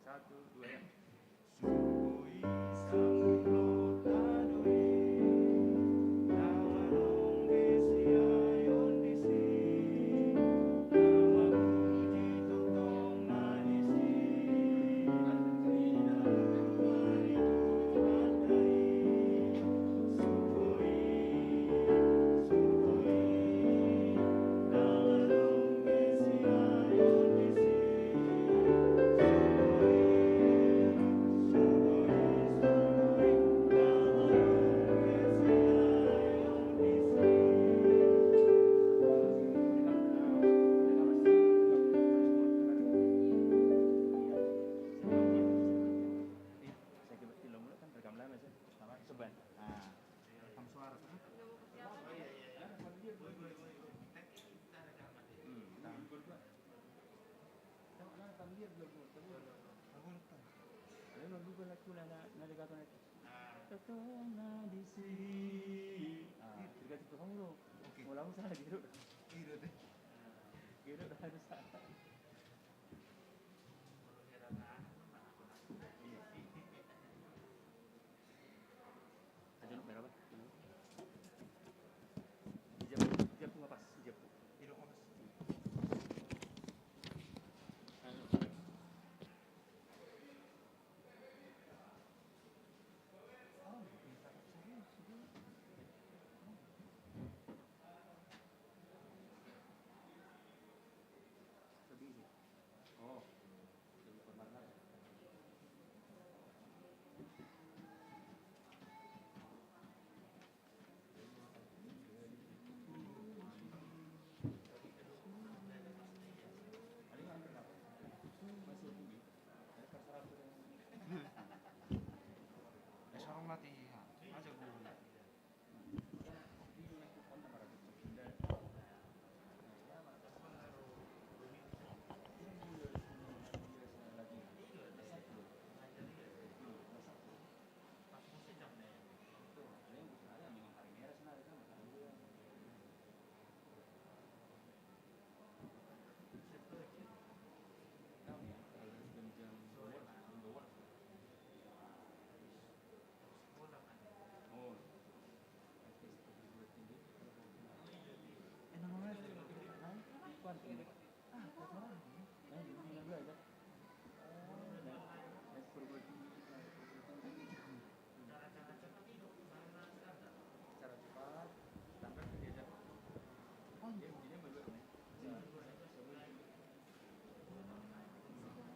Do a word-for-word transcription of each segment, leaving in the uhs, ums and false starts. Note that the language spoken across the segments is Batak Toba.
Satu, dua, ya. Soban. Rekam suara, kan? Hmm, tahan. Tahan, tahan, dia belum, belum. Belum, belum. Ada yang lupa lagu na, na, na dekat itu. Totong na disi. Ah, tergantung tu kamu, bro. Oke. Mau langsung salah, gitu. Gitu deh. Gitu harus salah. Aja nuk merah, Bang. Ijab, ijab tu nggak pas, ijab tu.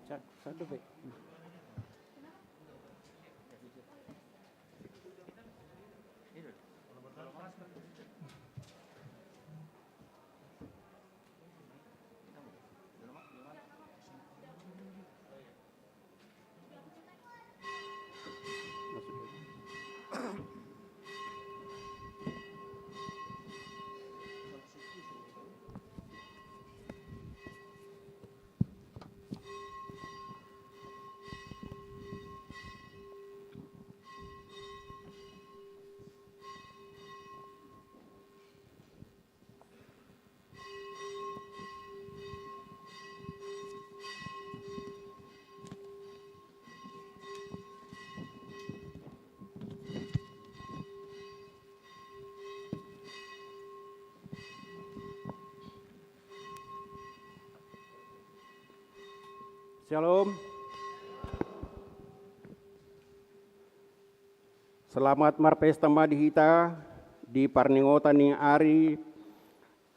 Sa-, satu, Pak. Syalom. Selamat marpesta ma di hita di parningotan ni ari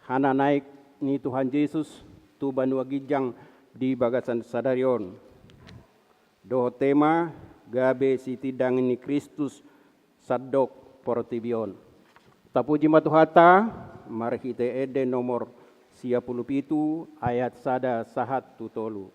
hananaek ni Tuhan Jesus tu banua ginjang di bagasan sadari on. Dohot tema gabe sitindangi ni Kristus sandok portibi on. Tapuji ma Tuhanta, marhite ende nomor sia pulu pitu ayat sada sahat tu tolu.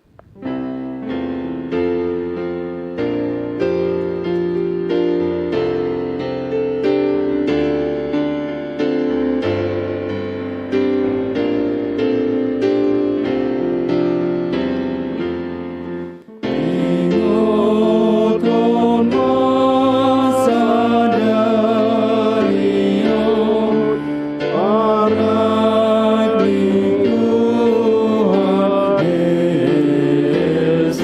Ingoton ma sadari on, parnaek ni Tuhan Jesus.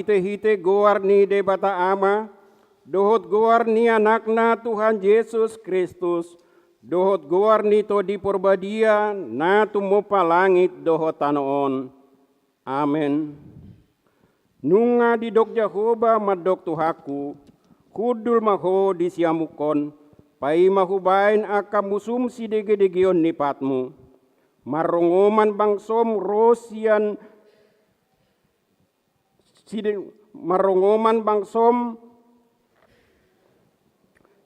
hite-hite goar ni Debata Ama, dohot goar ni Anakna Tuhan Jesus Kristus, dohot goar ni Tondi Porbadia, na tumompa langit dohot tano on. Amen. Nunga didok Jahowa mandok tu hangku: Hundul ma ho di siamunghon, paima hubaen angka musum sidegedegeon ni patmu. Marrongoman bangsom ro sian side-, marrongoman bangsom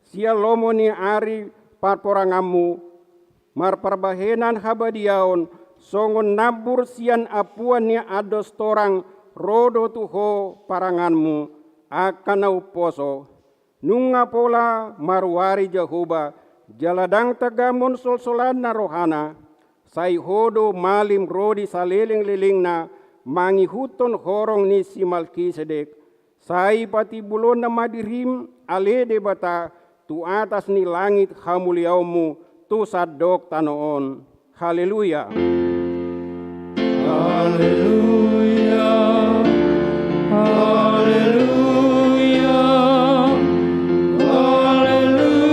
sian lomo ni ari parporanganmu, marparbahenan habadiaon, songon nambur sian ampuan ni andos torang, ro do tu ho paranganmu, angka na umposo. Nunga pola maruari Jahowa, jala ndang tagamon solsolanna rohana, sai ho do malim ro di salelenglelengna, mangihuthon horong ni si Malkisedek, sai patimbulonna ma dirim, ale Debata, tu atas ni langit hamuliaonmu, tu sandok tano on. Haleluya. Haleluya. Haleluya. Haleluya.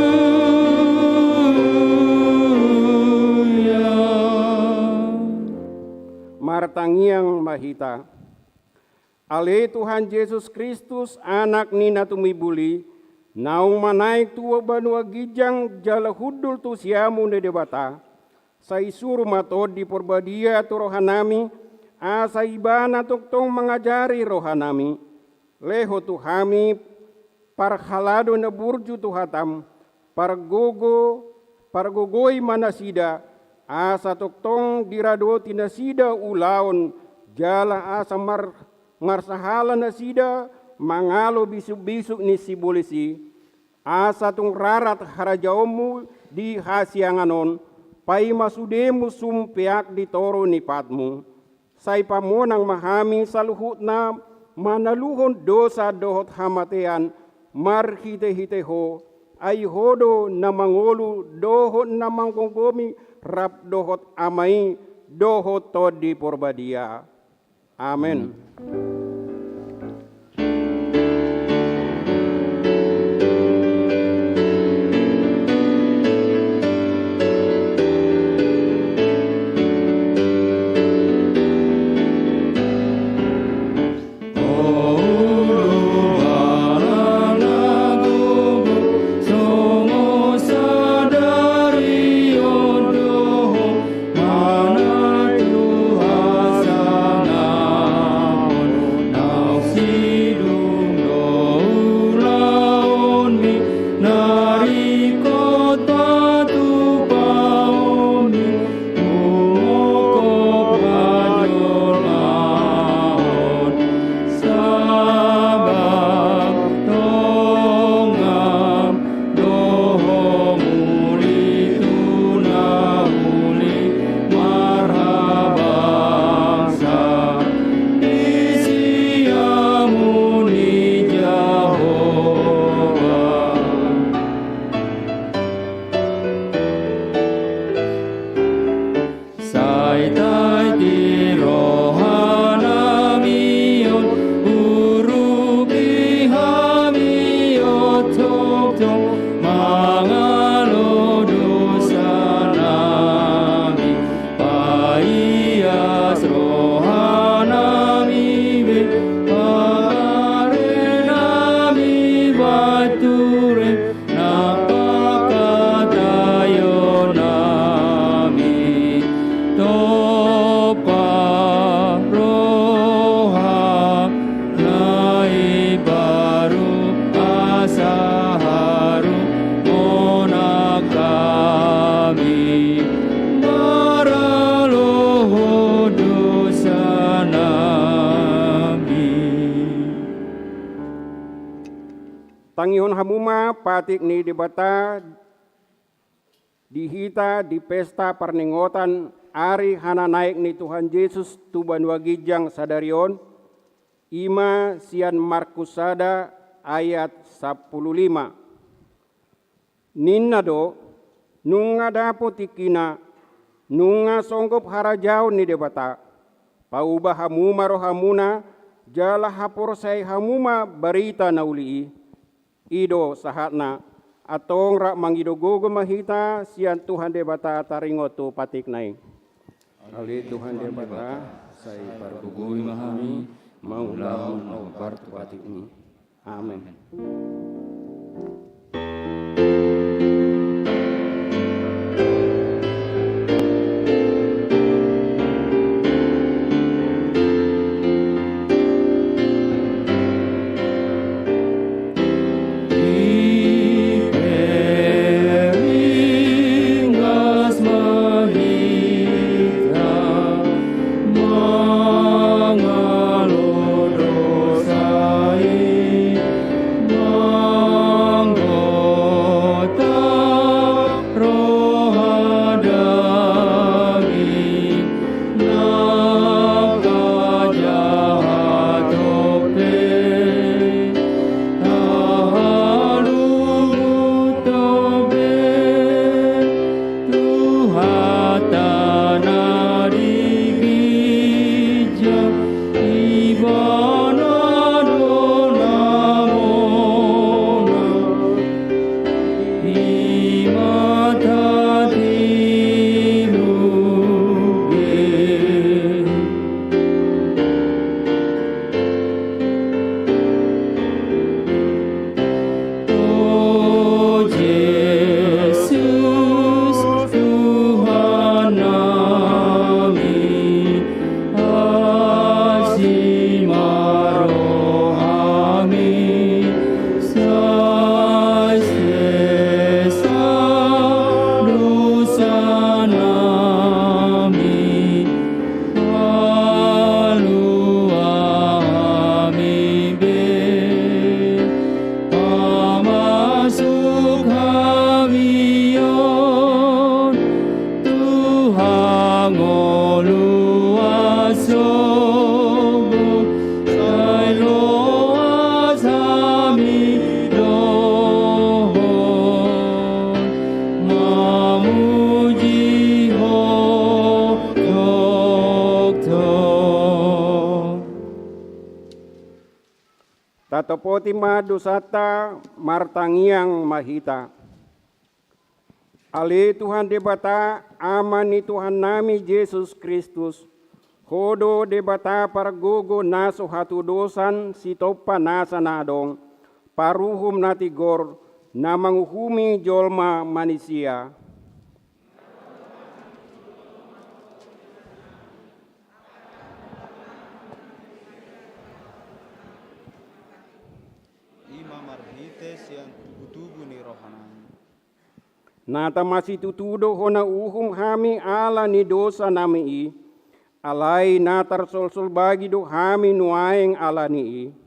Martangiang ma hita. Ale Tuhan Jesus Kristus, Anak ni na tumimbul i, naung manaek tu banua ginjang jala hundul tu siamun ni Debata, sai suru ma Tondi Porbadia tu rohanami, asa Ibana tongtong mangajari rohanami. Lehon tu hami parhalado na burju tu hatam, pargogo, pargogoi ma nasida, asa tongtong diradoti nasida ulaon, jala asa mar-, marsahala nasida mangalo bisukbisuk ni sibolis i, asa tung rarat harajaonmu di hasiangan on, paima sude musum peak di toru ni patmu. Sai pamonang ma hami saluhutna manaluhon dosa dohot hamatean marhitehite ho, ai ho do na mangolu dohot na manggomgomi rap dohot Ama i dohot Tondi Porbadia. Amen. Sai taiti rohanami on, urupi hami on, tongtong mangalo dosanami. Paias rohanami be, parenami baen ture, na pangkataionnami. Tompa roha na i baru, asa harum monang hami maralohon dosanami. Tangihon hamu ma patik ni Debata di hita di pesta parningotan ari hananaek ni Tuhan Jesus tu banua ginjang sadari on, i ma sian Markus sada ayat sampulu lima. Ninna do, nunga dapot tingkina, nunga songgop harajaon ni Debata. Pauba hamu ma rohamuna, jala haporseai hamu ma barita na uli i. I do sahatna, antong rap mangido gogo ma hita sian Tuhan Debata taringot tu patikna i. Ale Tuhan Debata, sai pargogoi ma hami mangulahon na hombar tu patikmi. Amen. Tuhanta na di ginjang, Ibana do na mona, i ma tatimuge. O Jesus, Tuhan nami, asi ma rohami, sai sesa dosa nami, palua hami be. Pamasuk hami on tu hangoluan sogot, sai loas hami dohot mamuji Ho tongtong. Tatopoti ma dosanta, martangiang ma hita. Ale Tuhan Debata, Ama ni Tuhan nami Jesus Kristus, Ho do Debata pargogo na so hatudosan, sitompa nasa na adong, paruhum na tigor, na manguhumi jolma manisia. I ma marhite sian tubutubu ni rohanami. Na tamasitutu do hona uhum hami ala ni dosanami i, alai na tarsolsol bagi do hami nuaeng ala ni i.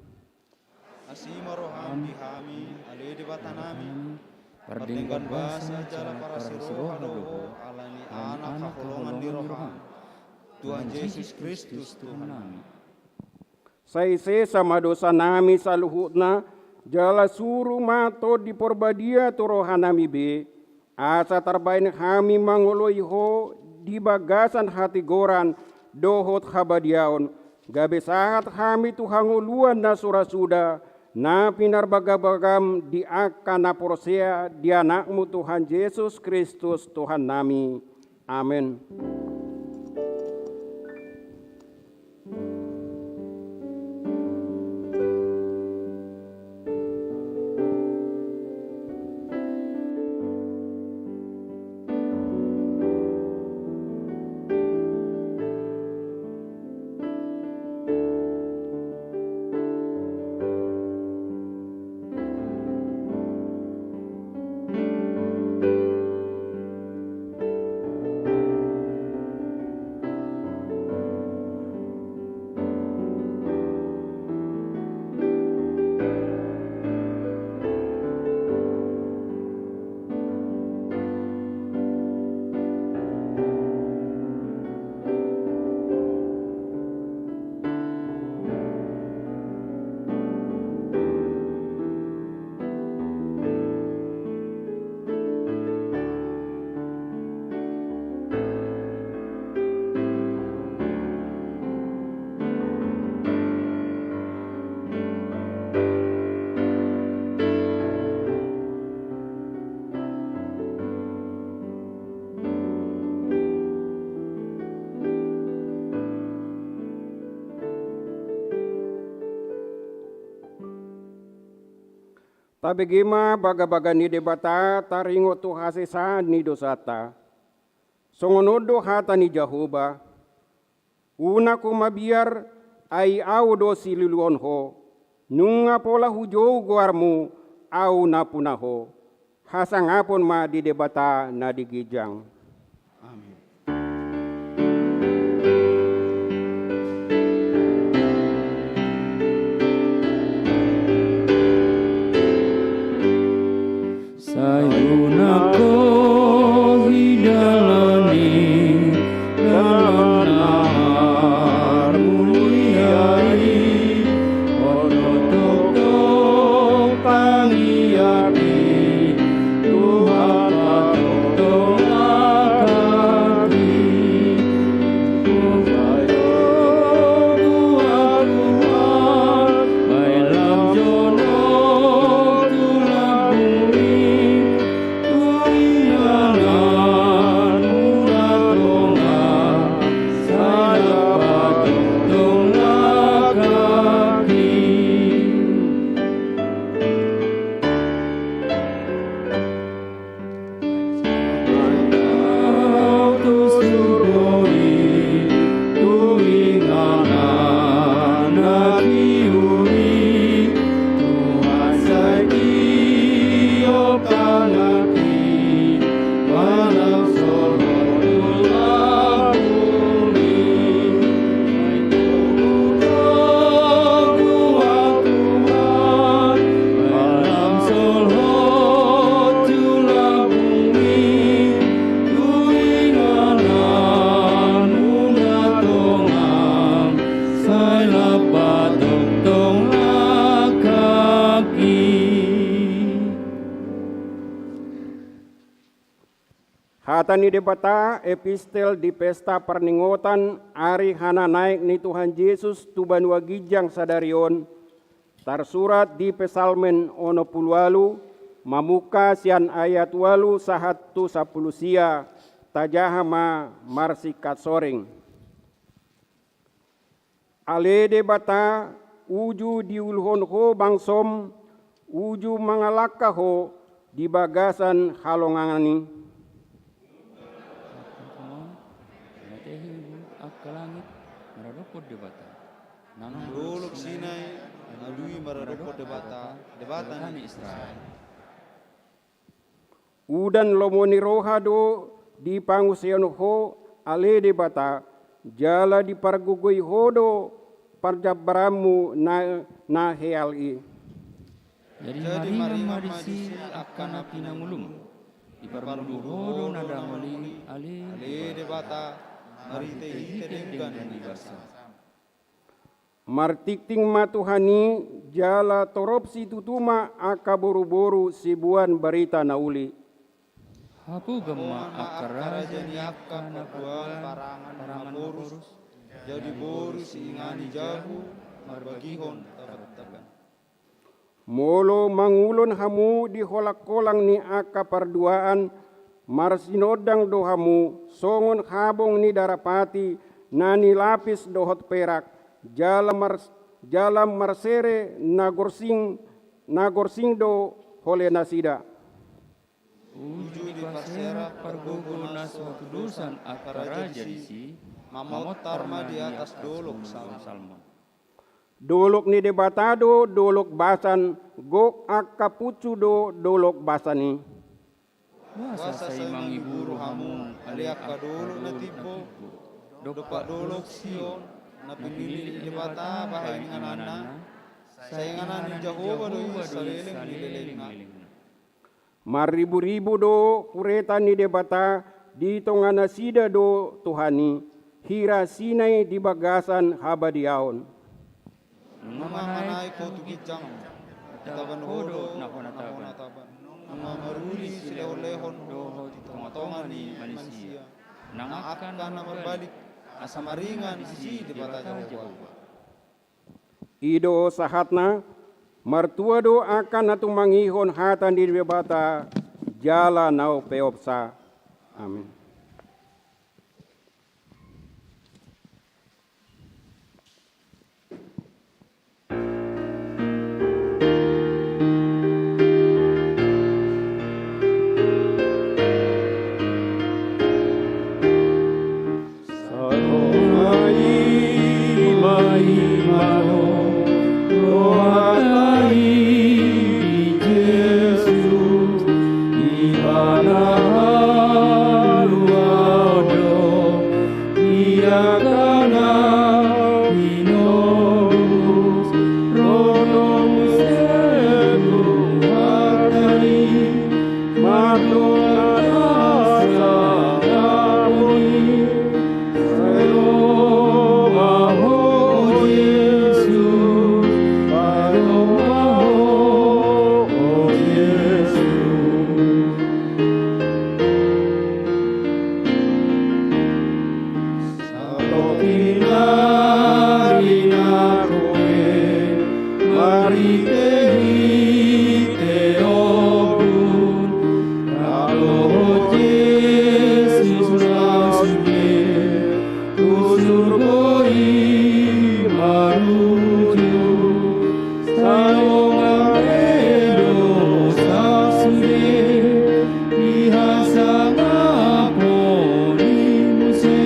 Asi ma roham di hami, ale Debatanami, pardenggan basa jala parasiroha do Ho ala ni Anak haholongan ni roham, Tuhan Jesus Kristus Tuhannami. Sai sesa ma dosanami saluhutna, jala suru ma Tondi Parbadia tu rohanami be, asa tarbahen hami mangoloi Ho di bagasan hatigoran dohot habadiaon, gabe sahat hami tu hangoluan na so ra suda, na pinarbagabagam di angka na porsea di Anakmu Tuhan Jesus Kristus Tuhannami. Amen. Tabege ma bagabaga ni Debata taringot tu hasesaan ni dosanta. Songon on do hata ni Jahowa: Unang ho mabiar, ai Ahu do siluluhon ho. Nunga pola hujou goarmu, Ahu na puna ho. Hasangapon ma di Debata na di ginjang. Amin. Sai unang ho hidalani dalan na mulia i, on do tongtong pangiapi Tuhan, patongtong langkangki. Tuhan, Tuhan, baen lam jolo tu lambungmi, tu ingananmu na tonga, sai lam patongtong langkangki. Mantau tu surgo i, tu inganan na tiur i, Tuhan sai tiop tanganki, manang solhot tu lambungmi. Tuhan, Tuhan, baen lam solhot tu lambungmi, tu ingananmu na tonga, sai lam patongtong langkangki. Hata ni Debata, epistel di pesta parningotan ari hananaek ni Tuhan Jesus tu banua ginjang sadari on, tarsurat di Psalmen onom pulu ualu, mamungka sian ayat ualu sahat tu sampulu sia. Tajaha ma marsingkat soring. Ale Debata, uju diuluhon ho bangsom, uju mangalangka ho di bagasan halongangan i. Mate hibul angka langit maradophon Debata. Nang dolok Sinai alui maradophon Debata, Debata ni Israel. Udan lomo ni roha do dipanguseon ho, ale Debata, jala dipargogoi ho do parjambaranmu na, na heal i. Jadi maringan ma disi angka na pinangolum, diparmudui ho do na dangol i, ale Debata, marhitehite denggan ni basam. Martingting ma Tuhan i, jala torop situtu ma angka boruboru siboan barita na uli. Hapogan ma angka raja ni angka na paduahon parangan na porus, jadi boru siingani jabu marbagihon tabantaban. Molo mangulon hamu di holangkolang ni angka parduaan, marsinondang do hamu songon habong ni darapati na nilapis dohot perak, jala mar-, jala marsere na gorsing, na gorsing do holenasida. Uju diparsera pargogo na so hatudosan angka raja disi, mamontar ma di atas dolok Salmon. Dolok ni Debata do dolok Basan, gok angka punsu do dolok Basan i. Boasa sai mangiburu hamu, ale angka dolok na timbo, dompak dolok Sion, na pinillit ni Debata bahen ingananna? Sai inganan ni Jahowa do i saleleng ni lelengna. Marriburibu do hureta ni Debata di tonga nasida do Tuhan i, hira Sinai di bagasan habadiaon. Nunga manaek ho tu ginjang, taban ho do na hona taban. Nunga maruli silehonlehon dohot di tongatonga ni manisia, nang angka na marbalik, asa maringan disi Debata Jahowa. I do sahatna. Martua do angka na tumangihon hata ni Debata jala na umpeopsa. Amin. Sator pinari na roe, marhitehite ombun, rap dohot Jesus laos sude tu surgo i manuju. Sai dongan be dosa sude, dihasangapon i muse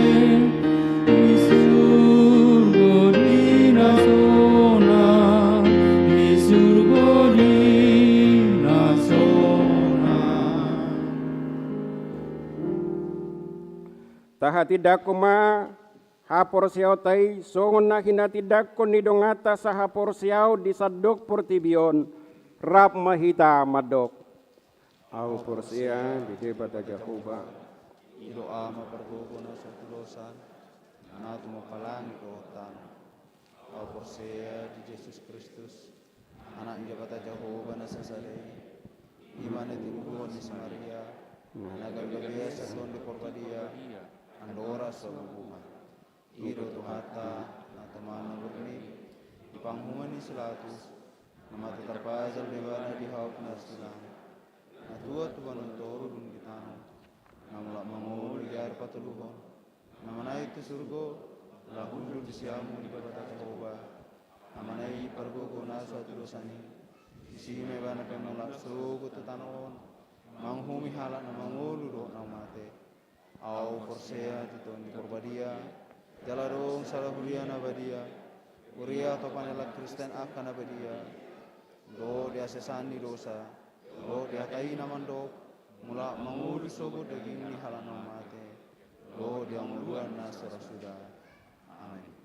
di surgo di na sonang, di surgo di na sonang. Tahatindangkon ma haporseaonta i songon na hinatindangkon ni donganta sahaporseaon di sandok portibi on. Rap ma hita mandok: Ahu porsea di Debata Jahowa, i do Ama pargogo na so tudosan, na tumompa langit dohot tano. Ahu porsea di Jesus Kristus, Anak ni Debata Jahowa na sasada i, i ma na tinumbuhon ni si Maria, na gabe gabean sian Tondi Porbadia, andorang so bubuhan. I do Tuhanta, na tumangihon na borngin, di panguhuman ni si Pilatus, na mate tarpajal do ibana di hau pinarsilang, na tuat tu banua toru dung di tano, na mulak mangolu di ari patoluhon, na manaek tu surgo, laho hundul di siamun ni Debata Jahowa, Amana i pargogo na so hatudosan i. Disi ma ibana pe mulak sogot tu tano on, manguhumi halak na mangolu dohot na mate. Ahu porsea di Tondi Porbadia, jala adong sada huria na badia, huria topan ni halak Kristen angka na badia, dohot di haseasan ni dosa, dohot di hata i na mandok, mulak mangolu sogot daging ni halak na mate, dohot di hangoluan na so ra suda. Amen.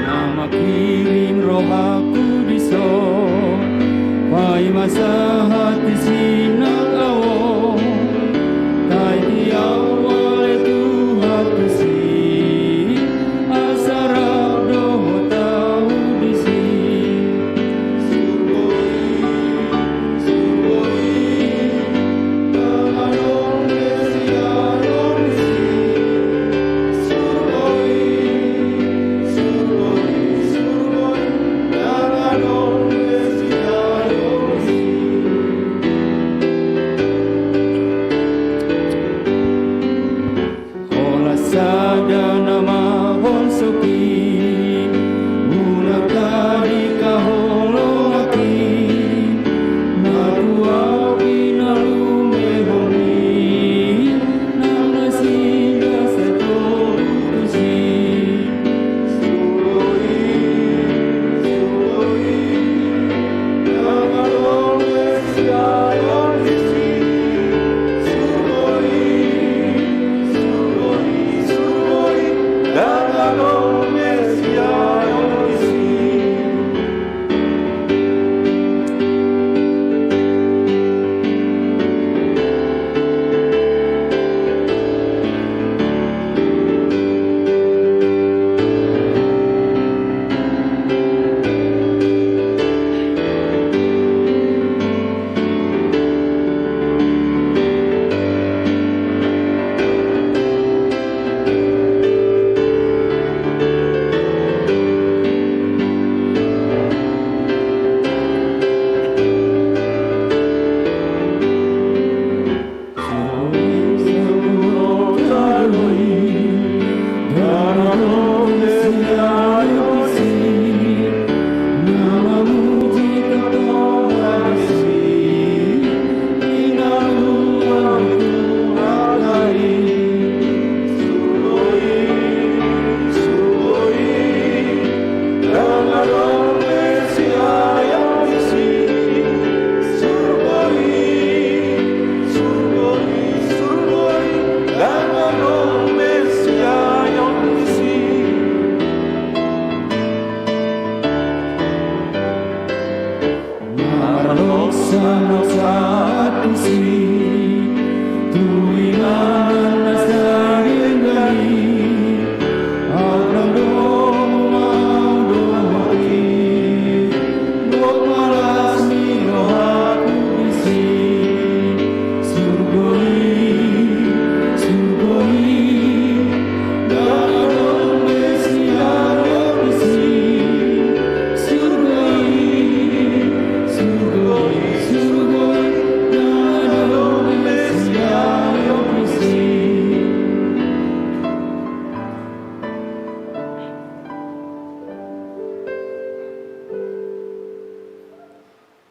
Na mangkirim rohangku dison, paima sahat di sinang ahu on, taiti ahu ale Tuhan tusi, asa rap dohot ahu disi. Surgo i, surgo i,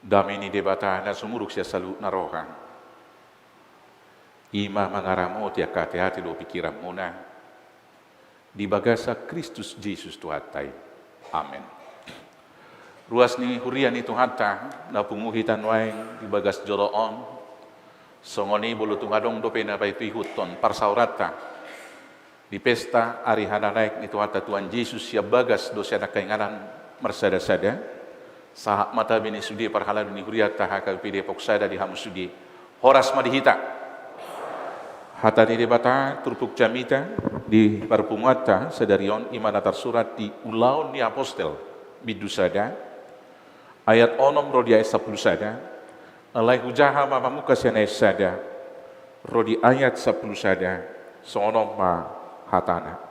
Dame ni Debata na sumurung sian saluhut na roha, i ma mangaramoti angka ateate dohot pingkiranmuna di bagasan Kristus Jesus Tuhanta i. Amen. Ruas ni huria ni Tuhanta, na pungu hita nuaeng di bagas joro on, songon i molo tung adong dope na paihuthon parsaoranta di pesta ari hananaek ni Tuhanta Tuhan Jesus sian bagas dohot sian angka inganan marsadasada, sahat ma tabi ni sude parhalado ni hurianta H K B P Depok sada di hamu sude. Horas ma di hita. Hata ni Debata turpuk jamita di parpunguanta sadari on, i ma na tarsurat di Ulaon ni Apostel bindu sada, ayat onom ro di ayat sampulu sada. Alai hujaha ma pamungka sian ayat sada ro di ayat sampulu sada, songon on ma hatana.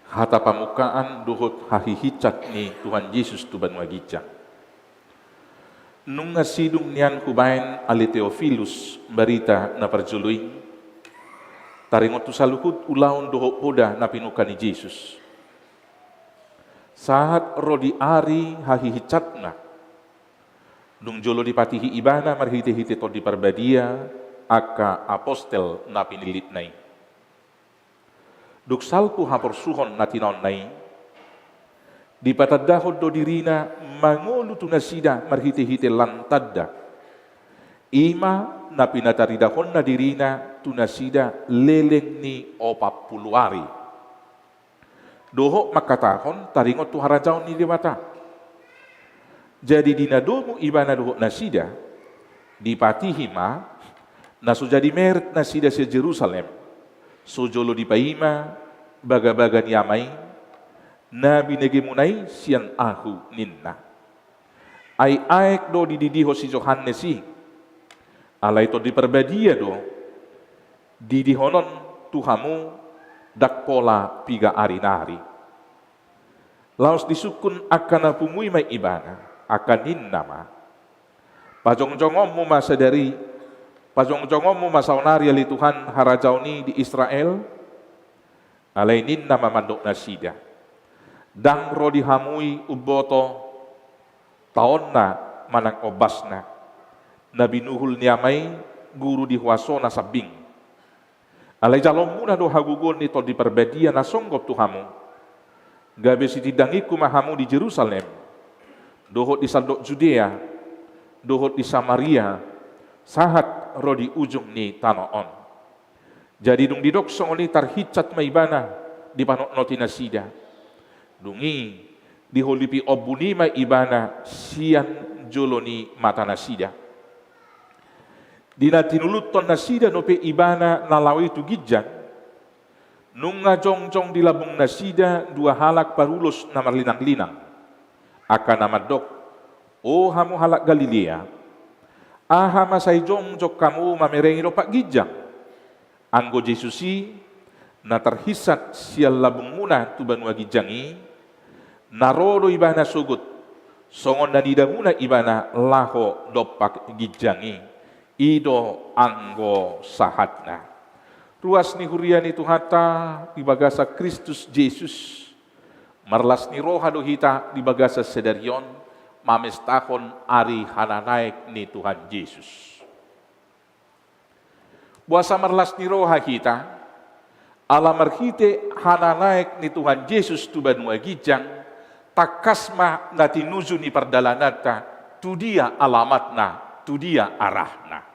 Hata pamungkaan dohot hahihinsan ni Tuhan Jesus tu banua ginjang. Nunga sidung nian hubaen, ale Teofilus, barita na parjolo i, taringot tu saluhut ulaon dohot poda na pinungka ni Jesus. Sahat ro di ari hahihinsanna, dung jolo dipatihi ibana marhitehite Tondi Parbadia angka apostel na pinillitna i. Dung salpu haporsuhon na tinaonna i, dipatandahon do dirina mangolu tu nasida marhitehite lan tanda. I ma na pinataridahonna dirina tu nasida leleng ni opat pulu ari. Dohot mangkatahon taringot tu harajaon ni Debata. Jadi di na domu ibana dohot nasida, dipatihi ma, na so jadi meret nasida sian Jerusalem, so jolo dipaima bagabaga ni Ama i, na binegemuna i sian ahu, ninna. Ai aek do dididihon si Johannes i, alai Tondi Parbadia do didihonon tu hamu ndang pola piga ari nari. Laos disungkun angka na pungu i ma ibana, angka ninna ma: Pajongjongonmu ma sadari, pajongjongonmu ma saonari, ale Tuhan, harajaon i di Israel? Alai ninna ma mandok nasida: Ndang ro di hamu i umboto taonna manang ombasna, na binuhul ni Ama i guru di huasona sambing. Alai jaloonmuna do hagogoon ni Tondi Parbadia na songgop tu hamu, gabe sitindangiku ma hamu di Jerusalem, dohot di sandok Judea, dohot di Samaria, sahat ro di ujung ni tano on. Jadi dung didok songon i tarhinsat ma ibana dipanotnoti nasida. Dung i diholipi ombun i ma ibana sian jolo ni mata nasida. Di na tinuluthon nasida dope ibana na laho i tu ginjang, nunga jongjong di lambung nasida dua halak parulos na marlinanglinang, angka na mandok: O hamu halak Galilea, aha ma sai jongjong hamu mamereng i dompak ginjang? Anggo Jesus i, na tarhinsat sian lambungmuna tu banua ginjang i, na ro do ibana sogot, songon na nidamuna ibana laho dompak ginjang i. I do anggo sahatna. Ruas ni huria ni Tuhanta di bagasan Kristus Jesus, marlas ni roha do hita di bagasan sadari on mamestahon ari hananaek ni Tuhan Jesus. Boasa marlas ni roha hita? Ala marhite hananaek ni Tuhan Jesus tu banua ginjang, tangkas ma na tinuju ni pardalananta, tu dia alamatna, tu dia arahna.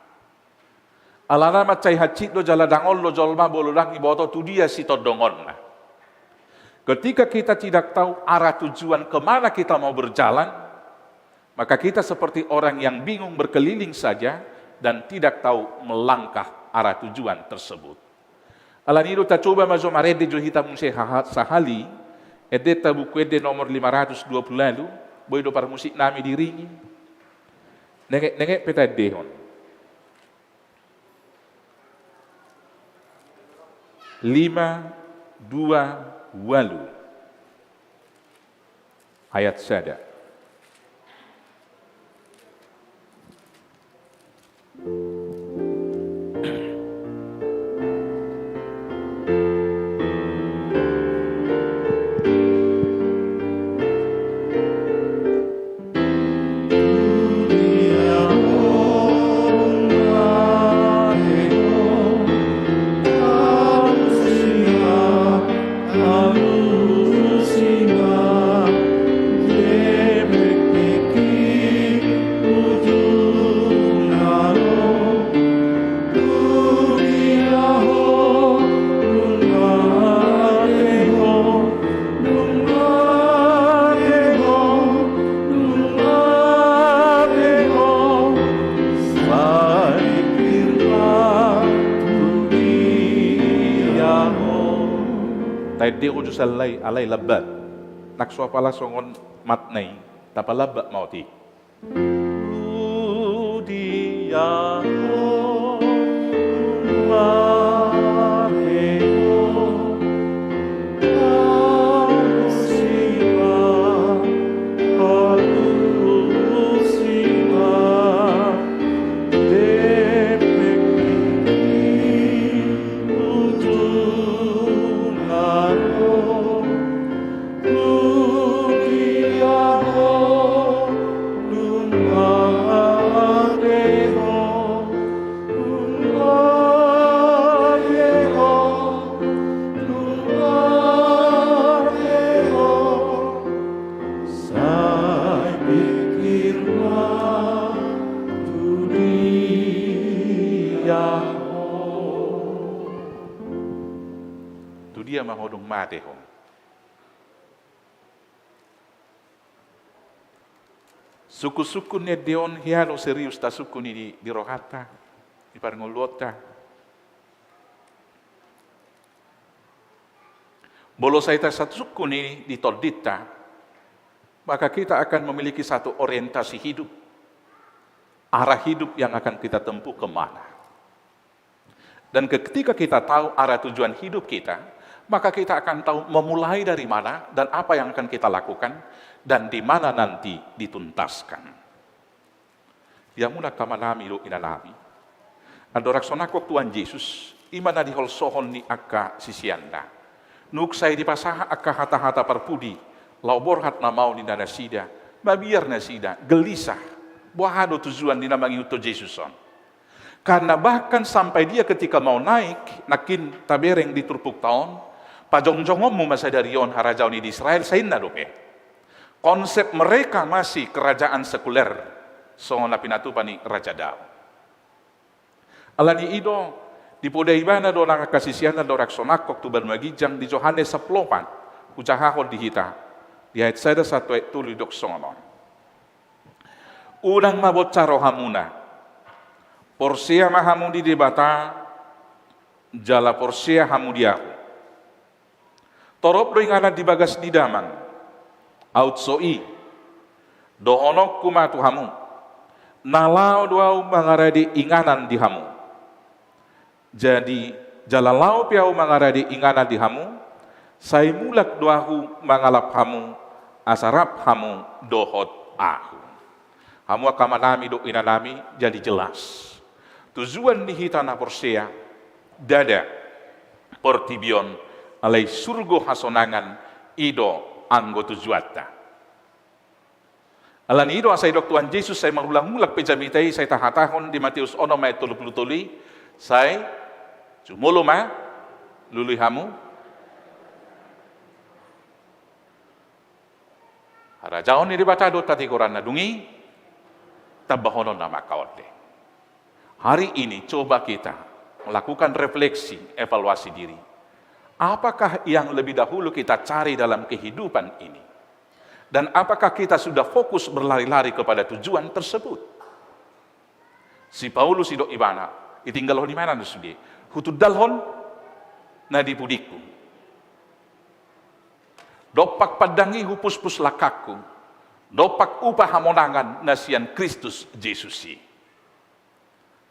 Alana mansai hansit do jala dangol do jolma molo ndang diboto tu dia sitondongonna. Ketika kita tidak tahu arah tujuan ke mana kita mau berjalan, Maka kita seperti orang yang bingung berkeliling saja dan tidak tahu melangkah arah tujuan tersebut. Alani i do tacoba ma jo marende jo hita muse haha-, sahali, endenta Buku Ende nomor lima ratus dua puluh ualu, boi do parmusiknami diiringi. Nengetnenget pe taendehon. Lima dua ualu. Ayat sada. Taendehon jo sahali alai lambat. Nang so apala songon makna i, tapalambak ma otik. Tu dia ma ho dung mate ho? Sungkunsungkun ni ende on hea do serius tasungkun i di, di rohanta, di parngoluonta. Molo sai tasungkun i di tondinta, maka kita akan memiliki satu orientasi hidup, arah hidup yang akan kita tempuh kemana. Dan ketika kita tahu arah tujuan hidup kita, maka kita akan tahu memulai dari mana dan apa yang akan kita lakukan dan di mana nanti dituntaskan. Ia muna angka amanami dohot inanami. Andorang so nangkok Tuhan Jesus, i ma na diholsohon ni angka siseanna. Nunga sai dipasahat angka hata-hata parpudi, laho borhat ma maol ninna nasida, mabiar nasida, gelisah. Boha do tujuan ni na mangihuthon Jesus on. Karena bahkan sampai dia ketika mau naik, nangkin tabereng di turpukta on, pajongjongonmu ma sadari on harajaon i di Israel, sai ninna dope. Konsep mereka masih kerajaan sekuler, songon na pinatupa ni Raja Daud. Alani i do, dipoda ibana do nang angka siseanna andorang so nangkok tu banua ginjang di Johannes sampulu opat, hujahahon di hita, di ayat sada sahat tu ayat tolu didok songon on. Unang ma bonsa rohamuna. Porsea ma hamu di Debata, jala porsea hamu di ahu. Torop do inganan di bagas ni damang. Aut so i, dohononku ma tu hamu, na laho do ahu mangarade inganan di hamu. Jadi, jala laho pe ahu mangarade inganan di hamu, sai mulak do ahu mangalap hamu, asa rap hamu dohot ahu. Hamu angka amanami dohot inanami, jadi jelas. Tujuan ni hita na porsea, ndada portibi on, alai surgo hasonangan i do anggo tujuanta. Alani i do asa didok Tuhan Jesus, sai marulang-ulang pe jamita i, sai tahatahon di Mateus onom ayat tolu pulu tolu i, sai jumolo ma lului hamu. Harajaon ni Debata do tatigoranna, dung i tambahonon nama angka otik. Hari ini coba kita melakukan refleksi, evaluasi diri. Apakah yang lebih dahulu kita cari dalam kehidupan ini? Dan apakah kita sudah fokus berlari-lari kepada tujuan tersebut? Si Paulus didok ibana, ditinggalhon ibana do sude. Hutundalhon na di pudingku. Dompak pandang i hupuspus langkangku. Dompak upa hamonangan na sian Kristus Jesus i.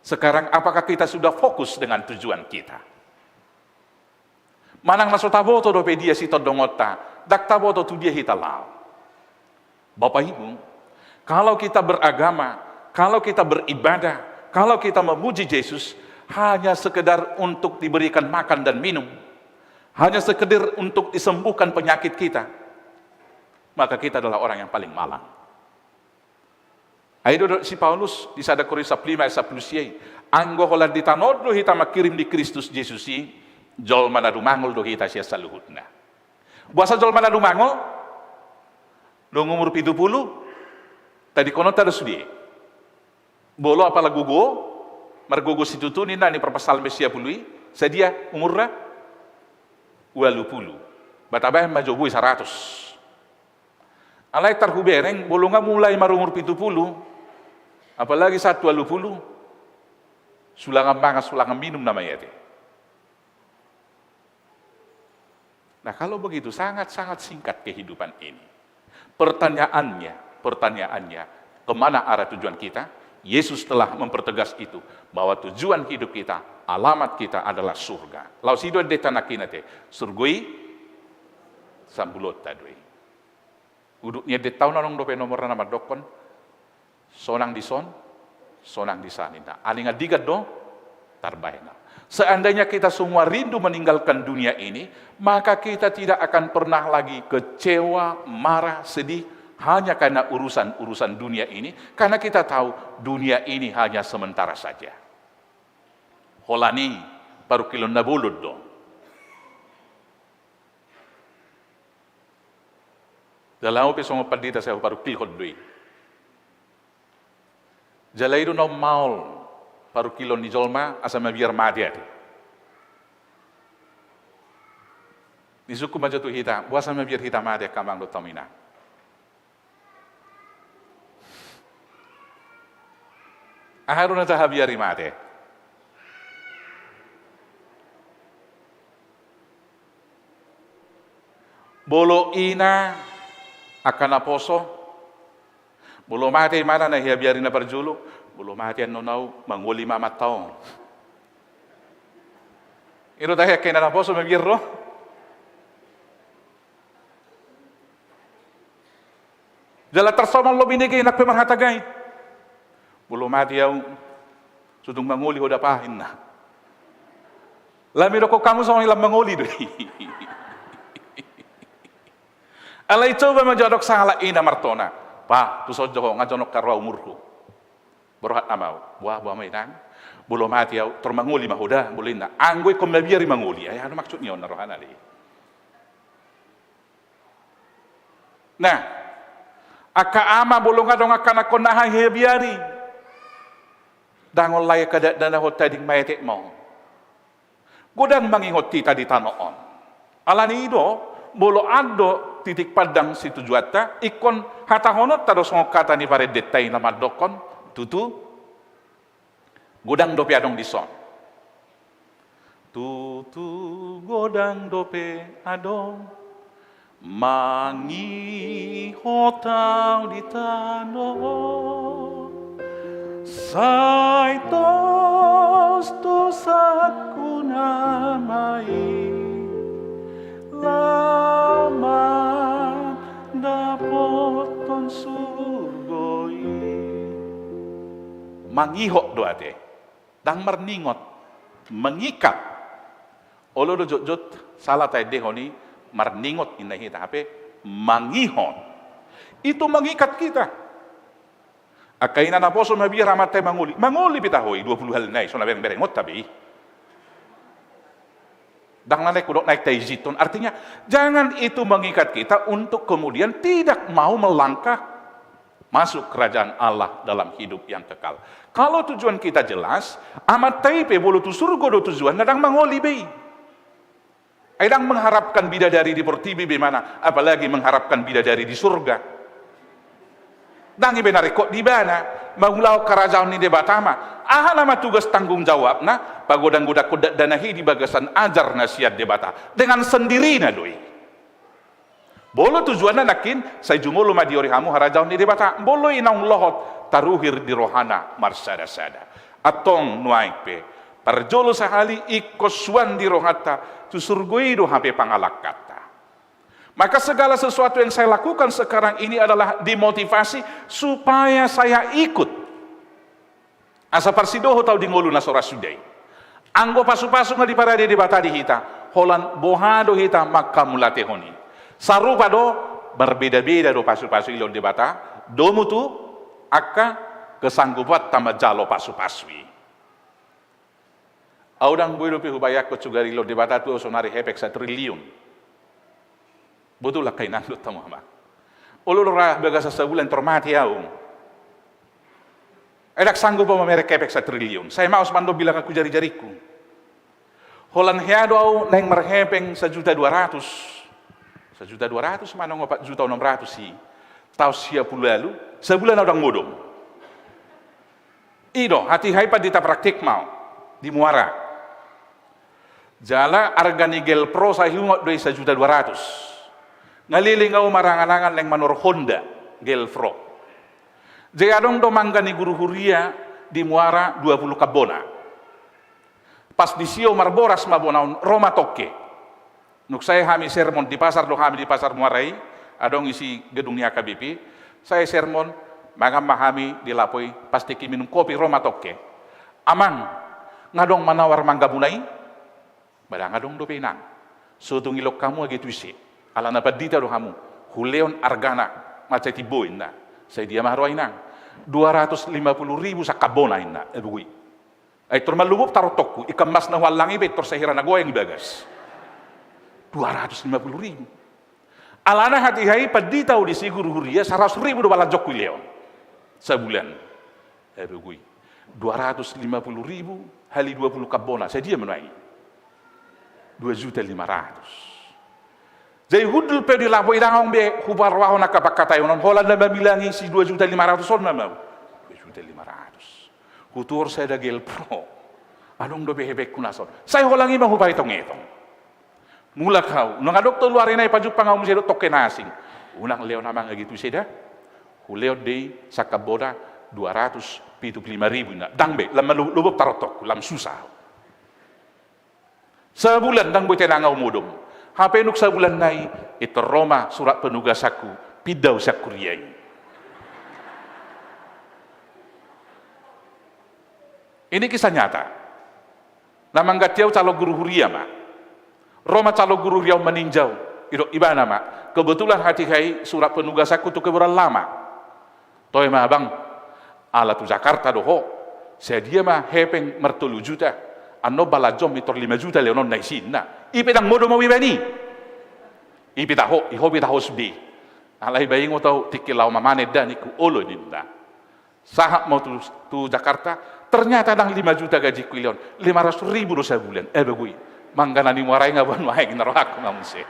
Sekarang, apakah kita sudah fokus dengan tujuan kita? Manang na so taboto dope dia sitondongonta, ndang taboto tu dia hita laho. Bapak Ibu, kalau kita beragama, kalau kita beribadah, kalau kita memuji Yesus hanya sekedar untuk diberikan makan dan minum, hanya sekedar untuk disembuhkan penyakit kita, maka kita adalah orang yang paling malang. Ai didok si Paulus di sada Korintus sampulu lima ayat sampulu sia i, anggo holan di tano on do hita mangkirim di Kristus Jesus i, jolma na dumangol do hita sian saluhutna. Boasa jolma na dumangol? Dung umur pitu pulu, tadingkononta do sude. Molo apala gogo, margogo situtu ninna ni parpsalmen sia pulu i, sadia umurna? Ualu pulu. Ba tabahen ma jo boi saratus. Alai tarhubereng, molo nga mulai marumur pitu pulu, apalagi sahat tu ualu pulu, sulangan mangan, sulangan minum nama i ate. Nah, kalau begitu, sangat-sangat singkat kehidupan ini. Pertanyaannya, pertanyaannya, kemana arah tujuan kita? Yesus telah mempertegas itu, bahwa tujuan hidup kita, alamat kita adalah surga. Laos i do endenta nangkin ate, surgo i sambulonta do i. Udut ni endenta on adong dope nomorna na mandokkon, sonang dison, sonang disa ninna. Aling andigan do tarbahen. Seandainya kita semua rindu meninggalkan dunia ini, maka kita tidak akan pernah lagi kecewa, marah, sedih hanya karena urusan-urusan dunia ini, karena kita tahu dunia ini hanya sementara saja. Holan i parungkilon na bolon do. Jala au pe songon pandita sai huparungkilhon do i. Jala i do naung maol parungkilon ni jolma asa mabiar mate ate. Disungkun ma jo tu hita, boasa mabiar hita mate angka amang dohot hamu inang? Aha do na tahabiari mate? Molo ina angka naposo, molo mate imana na ihabiari na parjolo, molo mate annon au mangoli ma amanta on. I do tahe angka ina naposo mabiar do. Jala tarsongon lo binege nang pe marhata gait. Molo mate au, so tung mangoli ho da pa inna. Lam idokkon hamu songon i lam mangoli do i. Alai coba ma jo adong sahalak ina martona. Pa, tuson jo ho, nga jonok ka roa umurhu. Borhat nama au. Boha, boha ma inang? Molo mate au, tor mangoli ma ho da, molo inna. Anggo ingkon mabiar i mangoli, ai aha do maksud ni on na rohana do i. Nah, angka ama molo nga adong angka anakkon na ihabiari. Ndang on lai angka dakdanak on tading maetek ma on. Godang mangihot hita di tano on. Alani i do, molo adong do titik pandang situjuanta, ingkon hatahononta do songon hata ni parendenta i na mandokkon, tutu, godang dope adong dison. Tutu godang dope adong mangihot au di tano on. Sai tos dosangku nama i, laho mandapothon surgo i. Mangihot do ate. Ndang marningot, mengikat. Olo do jotjot sala taendehon i marningot inna hita, hape mangihot. Itu mengikat kita. Angka ina naposo mabiar amanta i mangoli. Mangoli pe tahe i dua pulu hali nai, so na bereng-berengonta be i. Ndang na naeng hudok naeng taizinhon. Artinya, jangan itu mengikat kita untuk kemudian tidak mau melangkah masuk kerajaan Allah dalam hidup yang kekal. Kalau tujuan kita jelas, amanta i pe molo tu surgo do tujuanna, ndang mangoli be i. Ai ndang mengharapkan bidadari di portibi be imana, apalagi mengharapkan bidadari di surga. Ndang i be na ringkot di ibana mangulahon harajaon ni Debata ma. Aha nama tugas tanggung jawabna? Pagodang-godanghon dakdanak i di bagasan ajar na sian Debata. Dengan sendirina do i. Molo tujuanna nangkin, sai jumolo ma diori hamu harajaon ni Debata. Molo i naung lohot, taruhir di rohana marsada-sada. Antong nuaeng pe, parjolo sahali ingkon suan di rohanta, tu surgo i do hape pangalangkanta. Maka segala sesuatu yang saya lakukan sekarang ini adalah dimotivasi supaya saya ikut. Asa parsidohot ahu di ngolu na so ra suda i. Anggo pasu-pasu nga diparade Debata di hita, holan boha do hita manghamauliatehon i. Sarupa do, marbeda-beda do pasu-pasu dilehon Debata, domu tu angka kesanggupanta manjalo pasu-pasu i. Ahu ndang boi dope hubayangkon sugari dilehon Debata tu ahu sonari hepeng satriliun. Botul angka inang dohot hamu amang. Olo do ra bagasan sabulan tor mate ahu. Ai ndang sanggup ahu mamereng hepeng satriliun. Sai maos ma ndang bilangan tu jari-jaringku. Holan hea do ahu naeng marhepeng sajuta dua ratus. Sajuta dua ratus manang opat juta onom ratus i. Taon sia pulu ualu, sabulan ahu ndang modom. I do, hatiha i pandita praktik ma ahu di Muara. Jala arga ni Gale Pro sai huingot do i sajuta dua ratus. Nga leleng ahu marangan-angan naeng manor Honda Gale Pro. Jadi adong do mangga ni guru huria di Muara dua pulu kambona. Pas disi ahu marboras ma bona on, ro ma tongke. Dung sae hami sermon di pasar do hami di Pasar Muara i, adong isi gedung ni H K B P, sae sermon, mangan ma hami di lapo i, pas tingki minum kopi ro ma tongke. Amang, nga adong manawar manggamuna i? Ba ndang adong dope inang. So tung dilehon hamu age tu ise. Alana pandita do hamu. Hulehon argana mansai timbo inna. Sai dia ma roha inang? Dua ratus lima puluh ribu sakambona inna. Ai boi. Ai tor malubop tarotongku, ikan mas na huallang i pe tor sahira na goyang i bagas. Dua ratus lima puluh ribu. Alana hatiha i pandita ahu disi guru huria, saratus ribu do balanjongku dilehon. Sabulan. Ai boi. Dua ratus lima puluh ribu hali dua pulu kambona, sadia ma nuaeng i? Dua juta lima ratus. Jadi hundul pe di lapo i ndang adong be huparohahon angka pangkataion on, holan na mamilangi si dua juta lima ratus on nama ahu. Dua juta lima ratus. Hutuhor sada Gale Pro. Adong dope hepengku na son. Sai holan i ma hupaetong-etong. Mulak ahu. Unang adong tolu ari nai pajumpang ahu muse dohot tongke na asing. Unang lehon amang age tu ise da. Hulehon do i sakambona dua ratus pitu pulu lima ribu inna. Ndang be, lam malubop-lubop tarotongku, lam susah ahu. Sabulan ndang boi tenang ahu modom. Hape dung sabulan nai, pintor ro ma surat penugasanku, pinda ahu sian huria i. Ini kisah nyata. Na mangganti ahu calon guru huria ma. Ro ma calon guru huria on maninjau. Didok ibana ma. Kebetulan hatiha i surat penugasanku tu Kebayoran Lama. Toe ma abang, ala tu Jakarta do ho, sadia ma hepeng martolu juta, annon balanjom pintor lima juta lehononna i si inna. I pe ndang modom ahu ibana i. I pe taho, i ho pe taho sude. Alai baingot ahu tingki laho mamane da ningku, olo ninna. Sahat ma ahu tu, tu Jakarta, ternyata ndang lima juta gajingku dilehon, lima ratus ribu do sabulan, ai boi. Mangga na di Muara i nga boha nuaeng, na rohangku nga muse.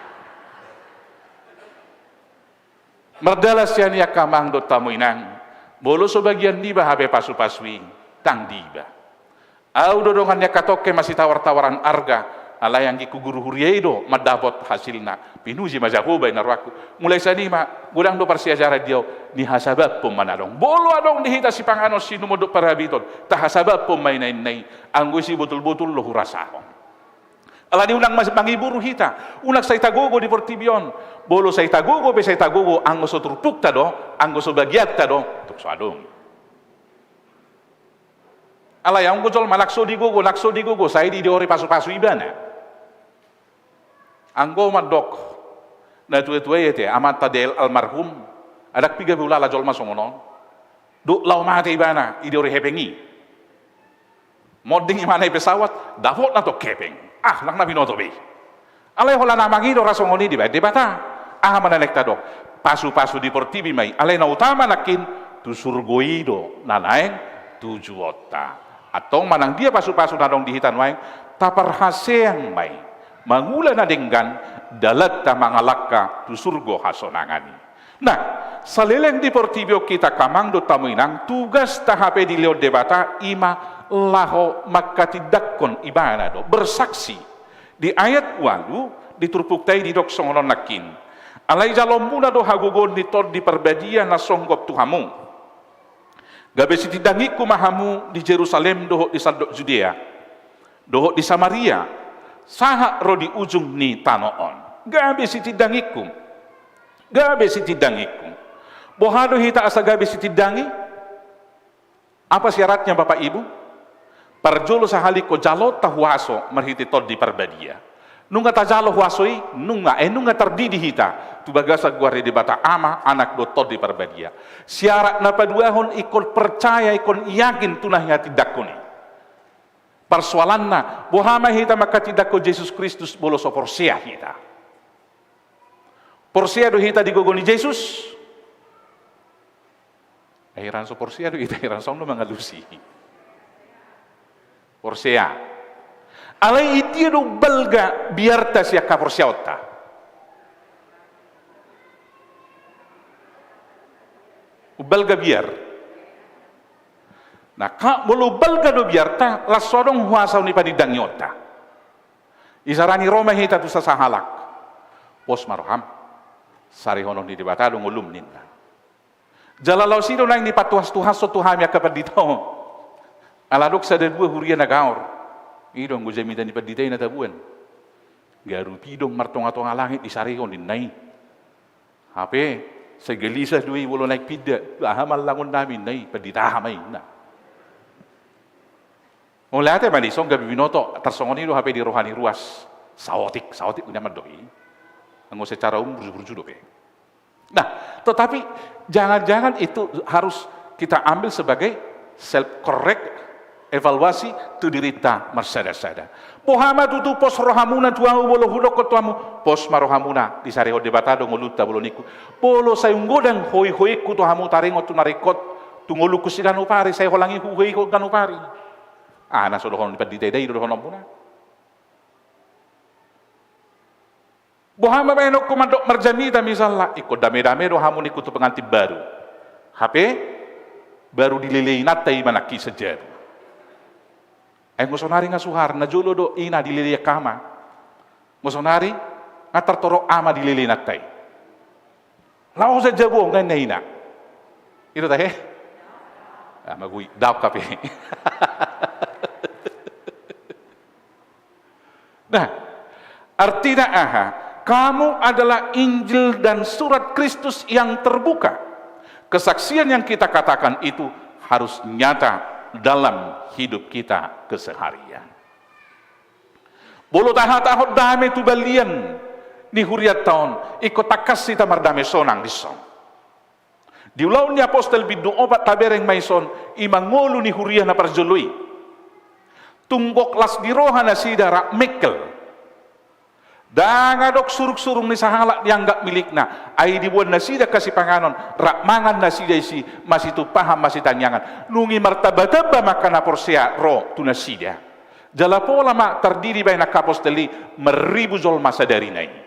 Mardalan sian i angka amang dohot hamu inang, molo so bagian niba hape pasu-pasu i, ndang di iba. Ahu do dongan ni angka tongke masitawar-tawaran arga, alai anggingku guru huria i do mandapot hasilna. Pinuji ma Jahowa inna rohangku. Mulai sian i ma, godang do parsiajaran di ahu, nihasabaphon ma na adong. Molo adong di hita sipanganon, siinumon dohot parhabiton, tahasabaphon ma i na inna i, anggo i sibotul-botul do hurasahon. Alani unang mas-, mangiburu hita, unang sai tagogo di portibi on. Molo sai tagogo pe sai tagogo, anggo so turpukta do, anggo so bagianta do, tung so adong. Alai anggo jolma nang so digogo, nang so digogo, sai dideori pasu-pasu ibana. Anggo mandok natua-tua i ate, amanta Del almarhum, ndang piga be ulala jolma songon on. Dung laho mate ibana, dideori hepeng i. Monding ibana i pesawat, dapotna tong hepeng. Ah, ndang na binoto be i. Alai holan amang i do ra songon i dibaen Debata. Aha ma na naeng tadok? Pasu-pasu di portibi ma i. Alai na utama nangkin, tu surgo i do na naeng tujuonta. Antong manang dia pasu-pasu na adong di hita nuaeng, taparhaseang ma i mangula na denggan, dalanta mangalangka tu surgo hasonangan i. Nah, saleleng di portibi on hita angka amang dohot hamu inang, tugasta hape dilehon Debata i ma laho manghatindanghon ibana do, bersaksi di ayat ualu di turpukta i didok songon on nangkin: Alai jalonmuna do hagogoon ni Tondi Parbadia na songgop tu hamu. Gabe sitindangingku ma hamu di Jerusalem dohot di sandok Judea, dohot di Samaria, sahat ro di ujung ni tano on. Gabe sitindangingku. Gabe sitindangingku. Boha do hita asa gabe sitindangi? Apa syaratnya, Bapak Ibu? Parjolo sahali ingkon jaloonta huaso marhite Tondi Parbadia. Nunga tajalo huaso i, nunga, eh, nunga tardidi hita tu bagasan goar ni Debata Ama, Anak dohot Tondi Parbadia. Syarat na paduahon ingkon percaya, ingkon yakin tu na hihatindanghon i. Parsoalanna, boha ma hita manghatindanghon Jesus Kristus molo so porsea hita? Porsea do hita di gogo ni Jesus? Eh, heran so porsea do hita, heran so na mangalusi. Porsea. Alai i dia do balga biarta sian haporseaonta? Umbalga biar. Nah, ka, molo umbalga do biarta, laos so adong huaso ni panindangionta. Isarani ro ma hita tu sasahalak. Pos ma roham. Sarihonon ni Debata do ngolum ninna. Jala laos i do naeng dipatuhas-tuhashon tu hami angka pandita on. Ala adong sada dua huria na gaor. I do anggo jamita ni pandita i na tabuan. Garu pidong martonga-tonga langit disarihon ninna i. Hape, sai gelisah do i molo naeng pinda. Aha ma allangon nami ninna i, pandita aha ma i ninna. Mauliate ma dison gabe binoto, tarsongon i do hape di roha ni ruas. Saotik, saotik do nian mandok i. Anggo secara umum burju-burju dope. Nah, tetapi jangan-jangan itu harus kita ambil sebagai self correct, evaluasi tu dirinta marsada-sada. Boha ma tutu pos rohamuna tu ahu molo hudokkon tu hamu, pos ma rohamuna, disarihon Debata do ngolunta molo ningku. Molo sai ung godang hoi-hoingku tu hamu taringot tu na ringkot tu ngolungku siganup ari, sai holan i huhoihon ganup ari. Ah, na so dohonon ni pandita i, i do dohononmuna. Boha ma baenonku mandok marjamita misalna, ingkon dame-dame do hamu ningku tu pengantin baru. Hape, baru dilelei inanta i ma nangkin sian jabu. Ai anggo sonari nga suhar, na jolo do ina dilelei angka ama. Anggo sonari, nga tartorop ama dilelei inanta i. Laho sian jabu on nga ninna ina. I do tahe? Ah, magui, daok hape. Nah, artina aha? Kamu adalah Injil dan surat Kristus yang terbuka. Kesaksian yang kita katakan itu harus nyata dalam hidup kita keseharian. Molo tahatahon dame tu balian ni hurianta on, ingkon tangkas hita mardame sonang dison. Di Ulaon ni Apostel bindu opat tabereng ma ison, i ma ngolu ni huria na parjolo i. Tung gok las ni roha nasida rap mengkel. Ndang adong surung-surung ni sahalak dianggap milikna, ai diboan nasida angka sipanganon, rap mangan nasida disi, masitumpahan, masitangiangan. Dung i martamba-tamba ma angka na porsea ro tu nasida. Jala pola ma tardidi bahen angka apostel i marribu jolma sadarina i.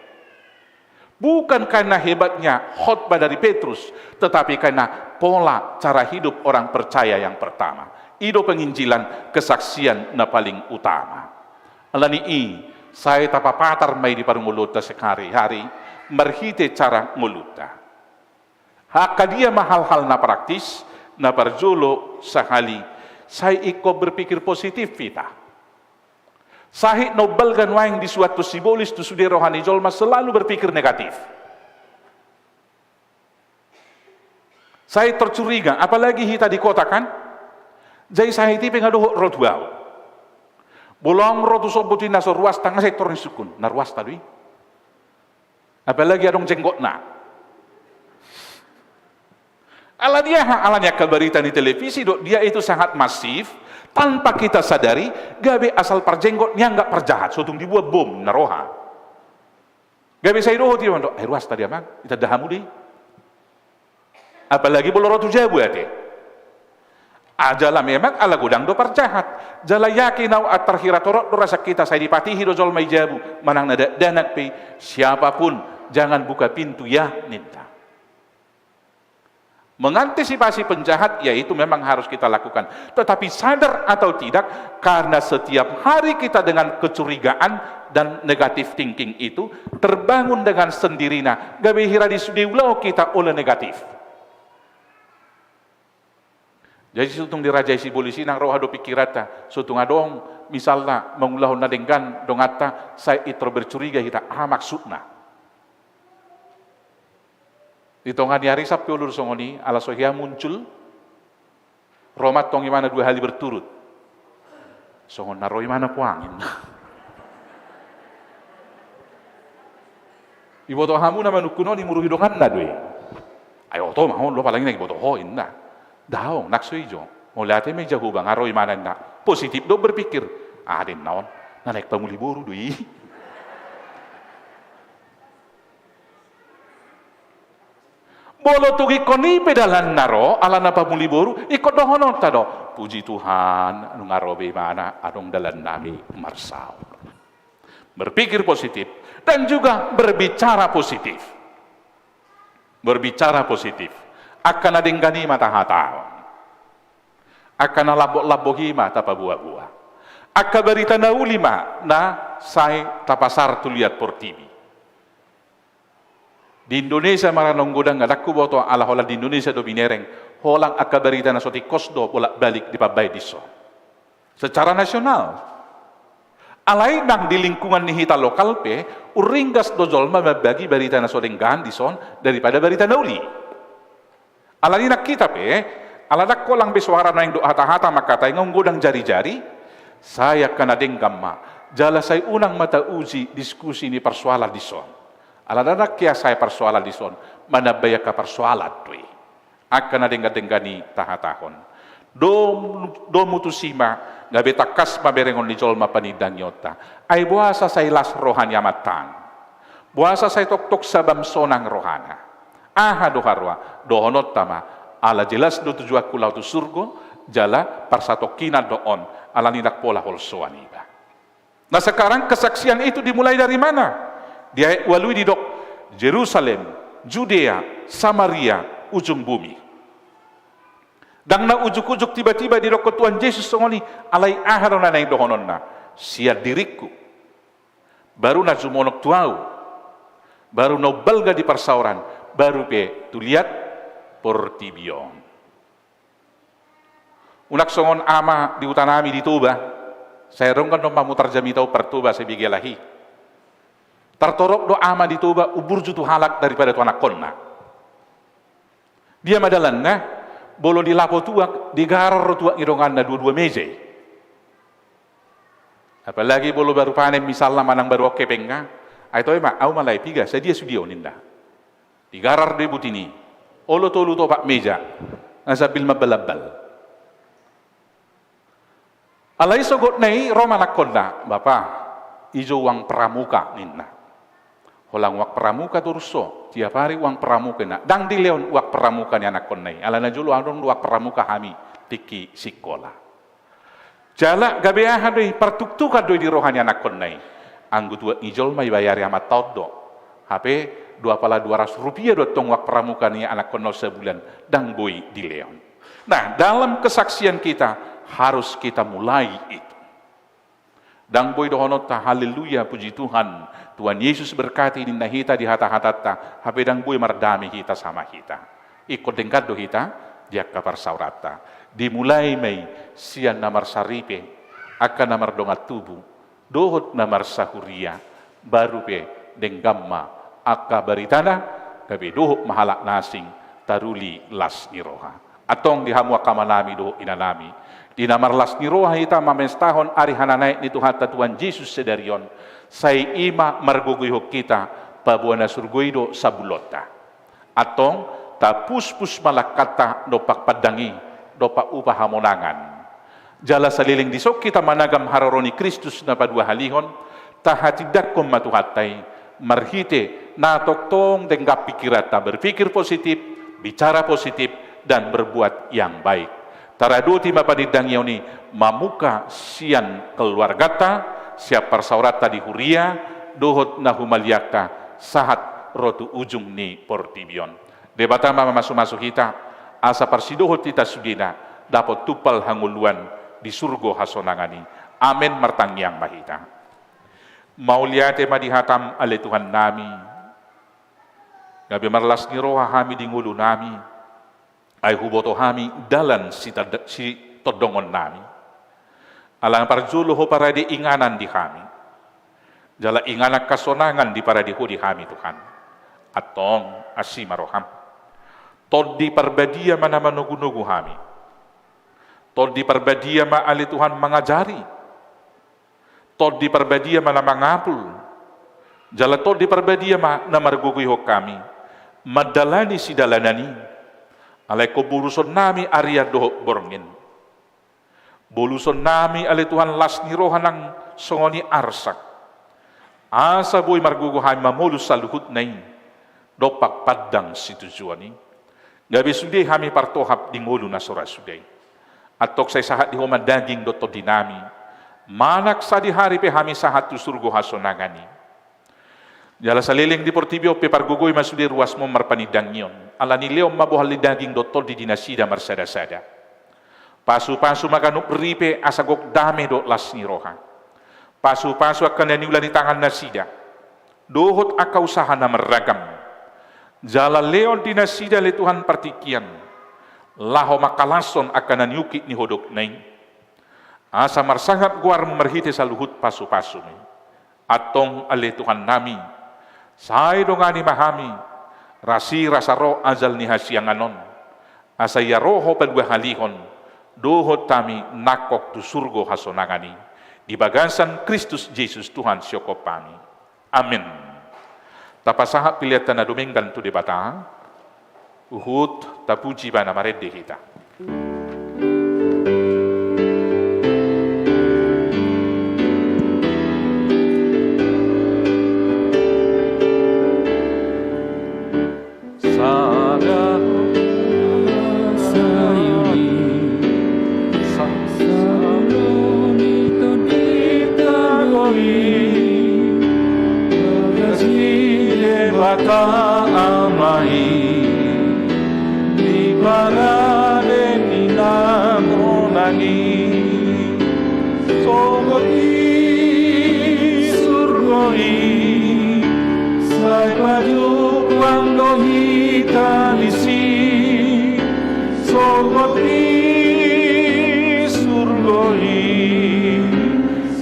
Bukan karena hebatnya khotbah dari Petrus, tetapi karena pola cara hidup orang percaya yang pertama. I do penginjilan, kesaksian na paling utama. Alani i, sai tapapatar ma i di parngoluonta sehari-hari, marhite cara ngolunta. Angka dia ma hal-hal na praktis, na parjolo sahali, sai ingkon berpikir positif hita. Sahit na umbalga nuaeng disuanhon sibolis tu sude roha ni jolma selalu berpikir negatif. Sai tercuriga, apalagi hita di kota kan? Jadi sahit i pe nga dohot ro tu ahu. Molo ahu ro tu sombot i na so ruasta nga sai tor ni sungkun, na ruasta do i. Apalagi adong jenggotna. Ala dia ha, ala ni angka barita ni televisi do, dia itu sangat masif, tanpa kita sadari, gabe asal parjenggot nianggap parjahat, so tung dibuat bom na roha. Gabe sai dohot i mandok, ai ruasta dia amang, itanda hamu do i. Apalagi molo ro tu jabu ate. Ah, jala memang ala godang do parjahat. Jala yakin ahu antar hira torop do rasa hita sai dipatihi do jolma i jabu, manang na dakdanak pe i, siapapun, jangan buka pintu ya, ninta. Mengantisipasi penjahat, ya, itu memang harus kita lakukan. Tetapi sadar atau tidak, karena setiap hari kita dengan kecurigaan dan negative thinking itu terbangun dengan sendirinya, gabe hira di sude ulaon hita olo negatif. Jadi, so tung dirajai sibolis i nang roha do pikiranta, so tung adong misalna mangulahon na denggan donganta, sai intro bercuriga hita, aha maksudna. Di tonga ni ari sampe olo do songon i, ala so hea muncul, ro ma tong imana dua hali berturut. Songon na ro imana poang, ninna. Diboto hamu na manungkun on, dimuruhi donganna do i. Ai oto ma ho, lo, apalagi na diboto ho, ninna. Daong, nang so i jo. Mauliate ma i Jahowa, nga ro imana, ninna. Positif do berpikir. Ah, ninna on, na naeng pamuli boru do i. Molo tung ingkon i pe dalanna ro, alana pamuli boru, ingkon dohononta do, puji Tuhan, nunga ro be imana, adong dalannami marsaor. Berpikir positif dan juga berbicara positif. Berbicara positif. Angka na denggan i ma tahatahon. Angka na lambok-lambok i ma tapaboa-boa. Angka barita na uli ma na sai tapasar tu liat portibi. Di Indonesia ma ra naung godang, ndang huboto ala holan di Indonesia do binereng, holan angka barita na so tingkos do bolak-balik dipambaen dison. Secara nasional. Alai nang di lingkungan ni hita lokal pe, umringgas do jolma mambagi barita na so denggan dison daripada barita na uli. Alani nang hita pe, ala ndang holan be soara naeng dohot hata-hata mangkatai, nga umgodang jari-jari, sai angka na denggan ma, jala sai unang ma tauji diskusi ni parsoalan dison. Ala ndang hea sai parsoalan dison, manambai angka parsoalan do i. Angka na denggan-denggan i tahatahon. Dom-, domu tusi ma, gabe tangkas ma berengon ni jolma panindangionta. Ai boasa sai las roha ni amanta an? Boasa sai tongtong sabam sonang rohana? Aha do haroa? Dohononta ma, ala jelas do tujuanku laho tu surgo, jala parsatongkinan do on, alani ndang pola holsoan iba. Nah, sekarang kesaksian itu dimulai dari mana? Di ayat ualu i didok, Jerusalem, Judea, Samaria, ujung bumi. Ndang na ujuk-ujuk tiba-tiba didokkon Tuhan Jesus songon i, alai aha do na naeng dohononna? Sian diringku. Baru na jumonok tu ahu. Baru na umbalga di parsaoran. Baru pe tu liat portibi on. Unang songon ama di hutanami di Toba, sai adong kan do mamutar jamita on par Toba, sai bege lahi. Tartorop do ama di Toba umburju tu halak daripada tu anakkonna. Dia ma dalanna, molo di lapo tuak, digarar do tuak ni donganna dua-dua meja i. Apalagi molo baru panen misalna manang baru on hepengna, ai toe ma, ahu ma lae, piga, sadia sude on, ninna. Digarar do i butin i. Olo tolu tu opat meja. Nga sambil mambal-ambal. Alai sogotna i ro ma anakkonna, "Bapa, i jo uang pramuka," ninna. "Holan uang pramuka torus ho, tiap ari uang pramuka," ninna. Ndang dilehon uang pramuka ni anakkonna i. Alana jolo adong do uang pramuka hami tingki sikola. Jala gabe aha do i, partuktukan do i di roha ni anakkonna i. Anggo tuak ni jolma ibayari amanta on do. Hape dua pala dua ratus rupiah do antong uang pramuka ni anakkonna on sabulan, ndang boi dilehon. Nah, dalam kesaksian kita harus kita mulai itu. Ndang boi dohononta, "Haleluya, puji Tuhan, Tuhan Yesus berkati," ninna hita di hata-hatanta, hape ndang boi mardame hita sama hita. Ingkon denggan do hita di angka parsaoranta. Dimulai ma i sian na marsaripe, angka na mardongan tubu, dohot na marsahuria, baru pe denggan ma angka baritana, gabe dohot ma halak na asing taruli las ni roha. Antong di hamu angka amanami dohot inanami, di na marlas ni roha hita mamestahon ari hananaek ni Tuhanta Tuhan Jesus sadari on, sai i ma margogoihon hita, paboa na surgo i do sabulonta. Antong, tapuspus ma langkanta dompak pandang i, dompak upa hamonangan. Jala saleleng dison hita managam haroro ni Kristus na paduahalihon, tahatindangkon ma Tuhanta i, marhite na tongtong denggan pikiranta, berpikir positif, bicara positif, dan berbuat yang baik. Taradoti ma panindangion i mamungka sian keluarganta, sian parsaoranta di huria, dohot na humaliangta, sahat ro tu ujung ni portibi on. Debata ma mamasu-masu hita, Asa parsidohot hita sudena dapot tumpal hangoluan di surgo hasonangan i. Amen. Martangiang ma hita. Mauliate ma di hataM ale Tuhannami. Gabe marlas ni roha hami di ngolunami. Ai huboto hami dalan sitad-, sitondongonnami. Ala parjolo Ho parade inganan di hami. Jala inganan hasonangan diparade Ho di hami Tuhan. Antong asi ma rohaM. Tondi Parbadia ma na manogunogu hami. Tondi Parbadia ma ale Tuhan mangajari. Tondi Parbadia ma na mangapul. Jala Tondi Parbadia ma na margogoihon hami mandalani sidalanan i. Alai ingkon bolusonnami arian dohot borngin. Bolusonnami ale Tuhan las ni roha nang songon i arsak. Asa boi margogo hami mamolus saluhutna i dompak pandang situjuon i. Gabe sude hami partohap di ngolu na so ra sude i. Antong sai sahat di Ho ma daging dohot tondinami. Manang sadihari pe hami sahat tu surgo hasonangan i. Jala saleleng di portibi on pe pargogoi ma sude ruasMu marpanindangion. Ala ni lehon ma bohal ni daging dohot tondi di nasida marsadasada. Pasupasu ma ganup ripe asa gok dame dohot las ni roha. Pasupasu angka na niula ni tangannasida. Dohot angka usaha na marragam. Jala lehon di nasida ale Tuhan partingkian. Laho mangkalashon angka na niungkit ni hodokna i. Asa marsangap goarMu marhite saluhut pasupasuMi. Antong ale Tuhannami. Sai dongani ma hami. Rasi rasa ro ajal ni hasiangan on. Asa ia ro Ho paduahalihon. Dohot hami nangkok tu surgo hasonangan i. Di bagasan Kristus Jesus Tuhan sihomhom hami. Amen. Tapasahat pelean ta na dumenggan tu Debata. Huhut tapuji Ibana marende hita. Sada sayuri saloni tondita do i. Bagas ni Debata Ama i di parade ni na monang i. Sogot i surgo i sai pajumpang do hita disi. Sogot i surgo i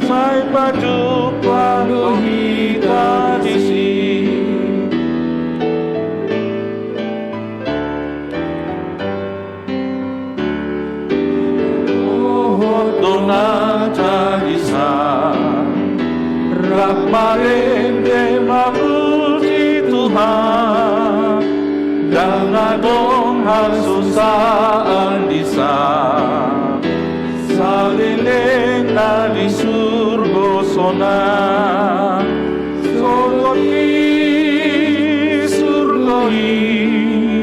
sai pajumpang do hita disi. Dohot do na tadisa rap marende mamuji Tuhan. Ndang adong hasusaan disa saleleng na di surgo sonang. Sogot i surgo i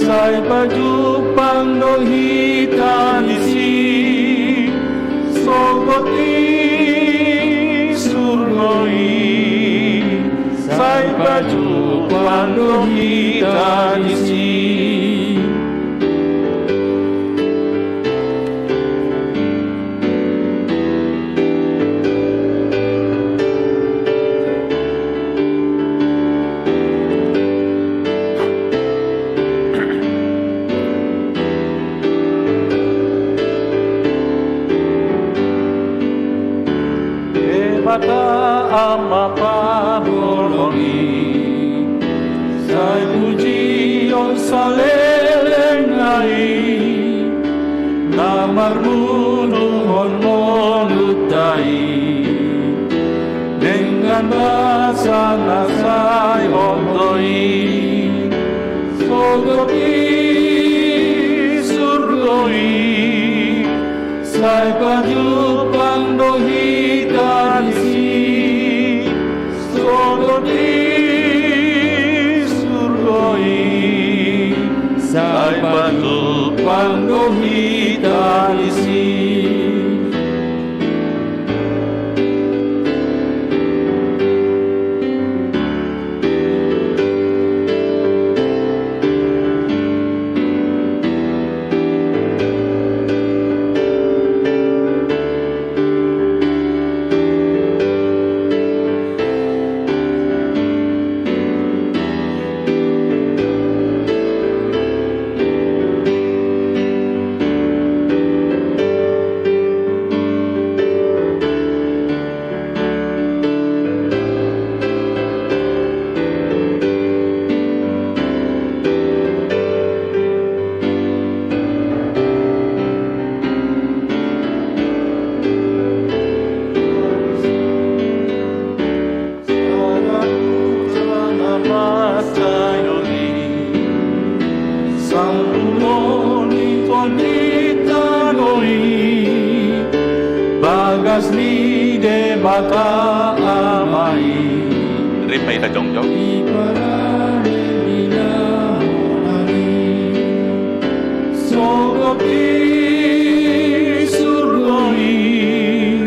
sai pajumpang do hita disi. Sogot i surgo i sai pajumpang do hita disi. Debata Ama pangholong i, sai pujion saleleng na i. Na marmunuhon ngolunta i dengan basa na sai hohot i. Sogot i surgo i sai pajumpang do hita disi. Sogot i surgo i sai pajumpang do hita disi. Ni Debata Ama i. Rap ma hita jongjong. Sogot di surgo i,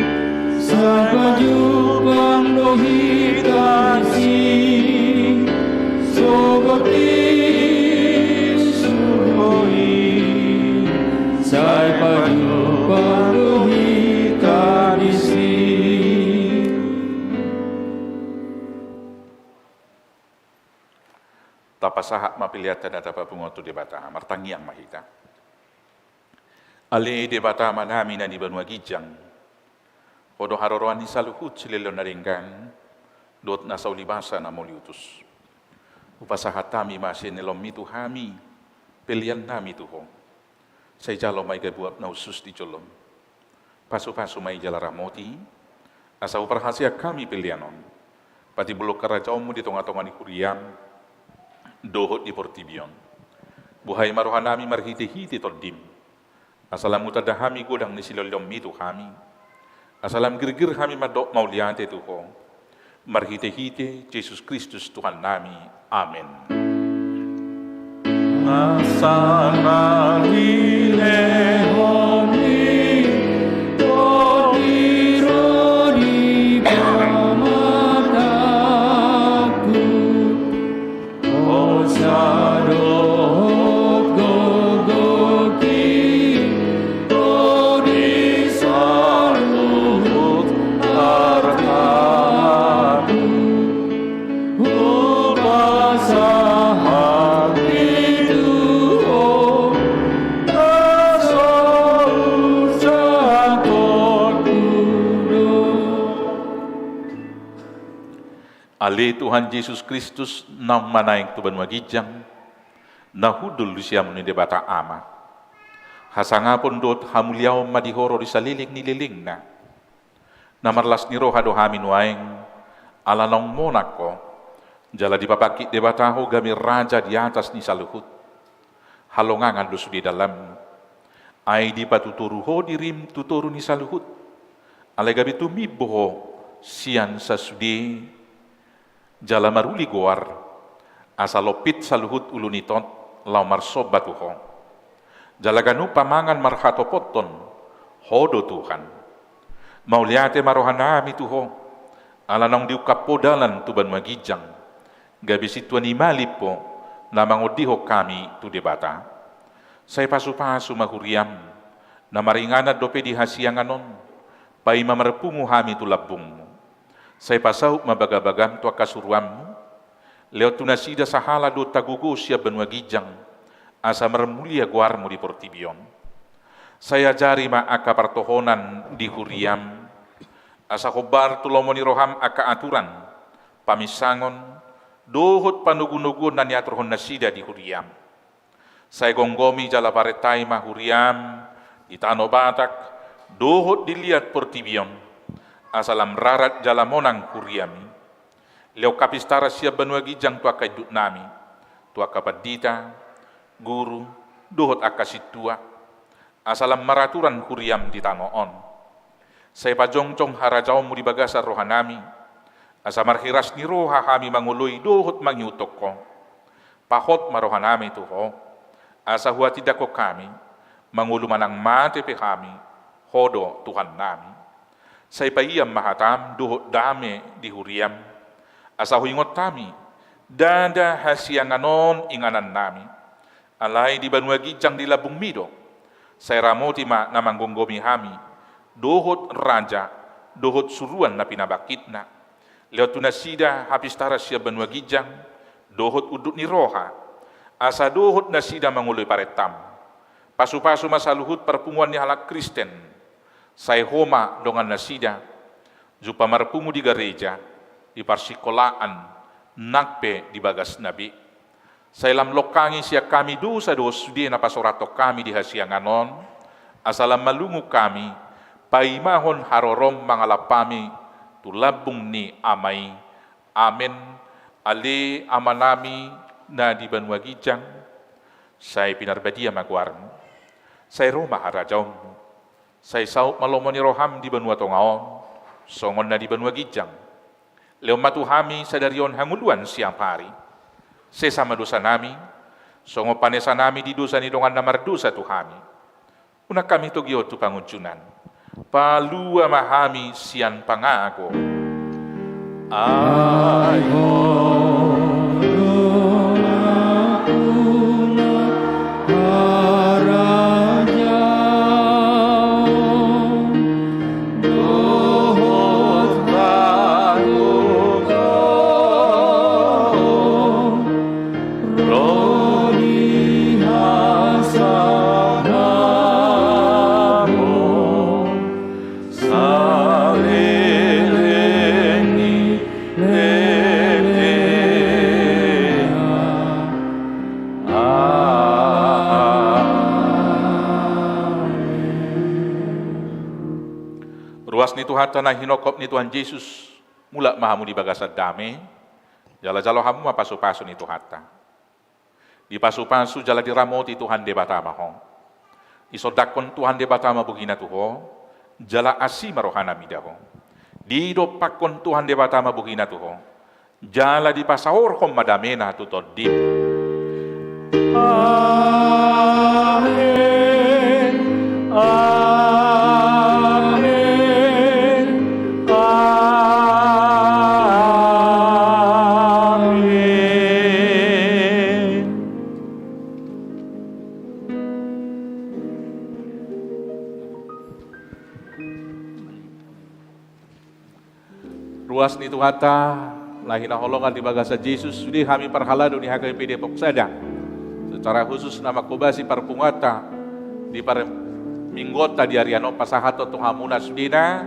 sai pajumpang do hita disi. Sogot di surgo i, sai pajumpang do hita disi. Tapasahat ma peleanta na tapapungu tu Debata, martangiang ma hita. Ale Debata Amanami na di banua ginjang, Ho do haroroan ni saluhut silehon na denggan, dohot na saulibasa na mauliutus. Hupasahat hami ma sian ni loanmi tu hami, peleannami tu Ho. Sai jalo ma i gabe uap na hushus di jolom. Pasupasu ma i jala ramoti, asa huparhaseang hami pelean on. Patimbulhon harajaonmu di tongatonga ni huriam, dohot di portibi on. Buhai ma rohanami marhitehite Tondim. Asa lam hutanda hami godang ni silehonlehonmi tu hami. Asa lam girgir hami mandok mauliate tu Ho. Marhitehite Jesus Kristus Tuhannami. Amen. Asa na dilehon ni Tondi ro di pamatangku. Osa dohot gogoki, Ho di saluhut artaku. Hupasahat hami tu Ho, na so hujahahonku do. Ale Tuhan Jesus Kristus, naung manaek tu banua ginjang, na hundul di siamun ni Debata Ama. Hasangapon dohot hamuliaon ma di Ho ro di saleleng ni lelengna. Na marlas ni roha do hami nuaeng, ala naung monang Ho, jala dipabangkit Debata Ho gabe Raja di atas ni saluhut. Halongangan do sude dalanmu. Ai dipatutoru Ho dirim tu toru ni saluhut. Alai gabe tumimbo Ho sian sasude, jala maruli goar, asa lompit saluhut ulu ni tot laho marsomba tu Ho. Jala ganup pamangan marhatopothon, Ho do Tuhan. Mauliate ma rohanami tu Ho, ala naung diungkap Ho dalan tu banua ginjang, gabe sintua ni malim Ho, na mangondihon hami tu Debata. Sai pasupasu ma huriam, na maringanan dope di hasiangan on, paima marpungu hami tu lambungmu. Sai pasaut ma bagabagam tu angka suruanmu, lehon tu nasida sahalak dohot hagogoon sian banua ginjang, asa marmulia goarmu di portibi on. Sai ajari ma angka partohonan di huriam, asa hombar tu lomo ni roham angka aturan, paminsangon, dohot panogunoguon na niaturhon nasida di huriam. Sai gomgomi jala parentai ma huriam di tano Batak, dohot di liat portibi on, asa lam rarat jala monang huriam i. Lehon hapistaran sian banua ginjang tu angka induknami, tu angka pandita, guru, dohot angka sintua, asa lam maraturan huriam di tano on. Sai pajongjong harajaonmu di bagasan rohanami, asa marhiras ni roha hami mangoloi dohot mangihuthon Ho. Pahot ma rohanami tu Ho, asa huhatindangkon hami, mangolu manang mate pe hami, Ho do Tuhannami. Sai paian ma hatam dohot dame di huriam, asa huingot hami, ndada hasiangan on inganannami, alai di banua ginjang di lambungmi do. Sai ramoti ma na manggomgomi hami, dohot raja, dohot suruan na pinabangkitna. Lehon tu nasida hapistaran sian banua ginjang, dohot unduk ni roha, asa dohot nasida mangoloi parentam. Pasupasu ma saluhut parpunguan ni halak Kristen, sai Ho ma dongan nasida, jumpa marpungu di gareja, di parsingkolaan, nang pe di bagasna be. Sai lam longkangi sian hami dosa dohot sude na pasorathon hami di hasiangan on, asa lam malungun hami, paimahon harorom mangalap hami, tu lambung ni Ama i. Amen. Ale Amanami na di banua ginjang, sai pinarbadia ma goarmu, sai ro ma harajaonmu, Sai saut ma lomo ni roham di banua tonga on, songon na di banua ginjang. Lehon ma tu hami sadari on hangoluan siapari. Sesa ma dosanami, songon panesanami di dosa ni dongan na mardosa tu hami. Unang hami togihon tu pangunjunan. Palua ma hami sian pangago. Ai ho do harajaon dohot hagogoon, ro di hasangapon saleleng ni lelengna. Amen. Ruas ni Tuhanta na hinongkop ni Tuhan Jesus, mulak ma hamu di bagasan dame, jala jalo hamu ma pasupasu ni Tuhanta. Dipasupasu jala diramoti Tuhan Debata ma ho. Disondangkon Tuhan Debata ma bogina tu ho, jala asi ma rohana mida ho. Didompakkon Tuhan Debata ma bogina tu ho, jala dipasaorhon ma damena tu tondim. Amen. Amen. Amen. Ruas ni Tuhanta, na hinaholongan di bagasan Jesus, sude hami parhalado ni H K B P Depok Sada. Secara khusus na manghobasi parpunguanta di parmingguonta di ari on, pasahathon tu hamuna sudena,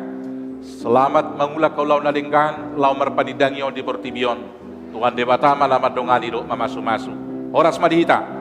selamat mangula ulaon na denggan laho marpanindangion di portibi on. Tuhan Debata ma na mandongani dohot mamasumasu. Horas ma di hita.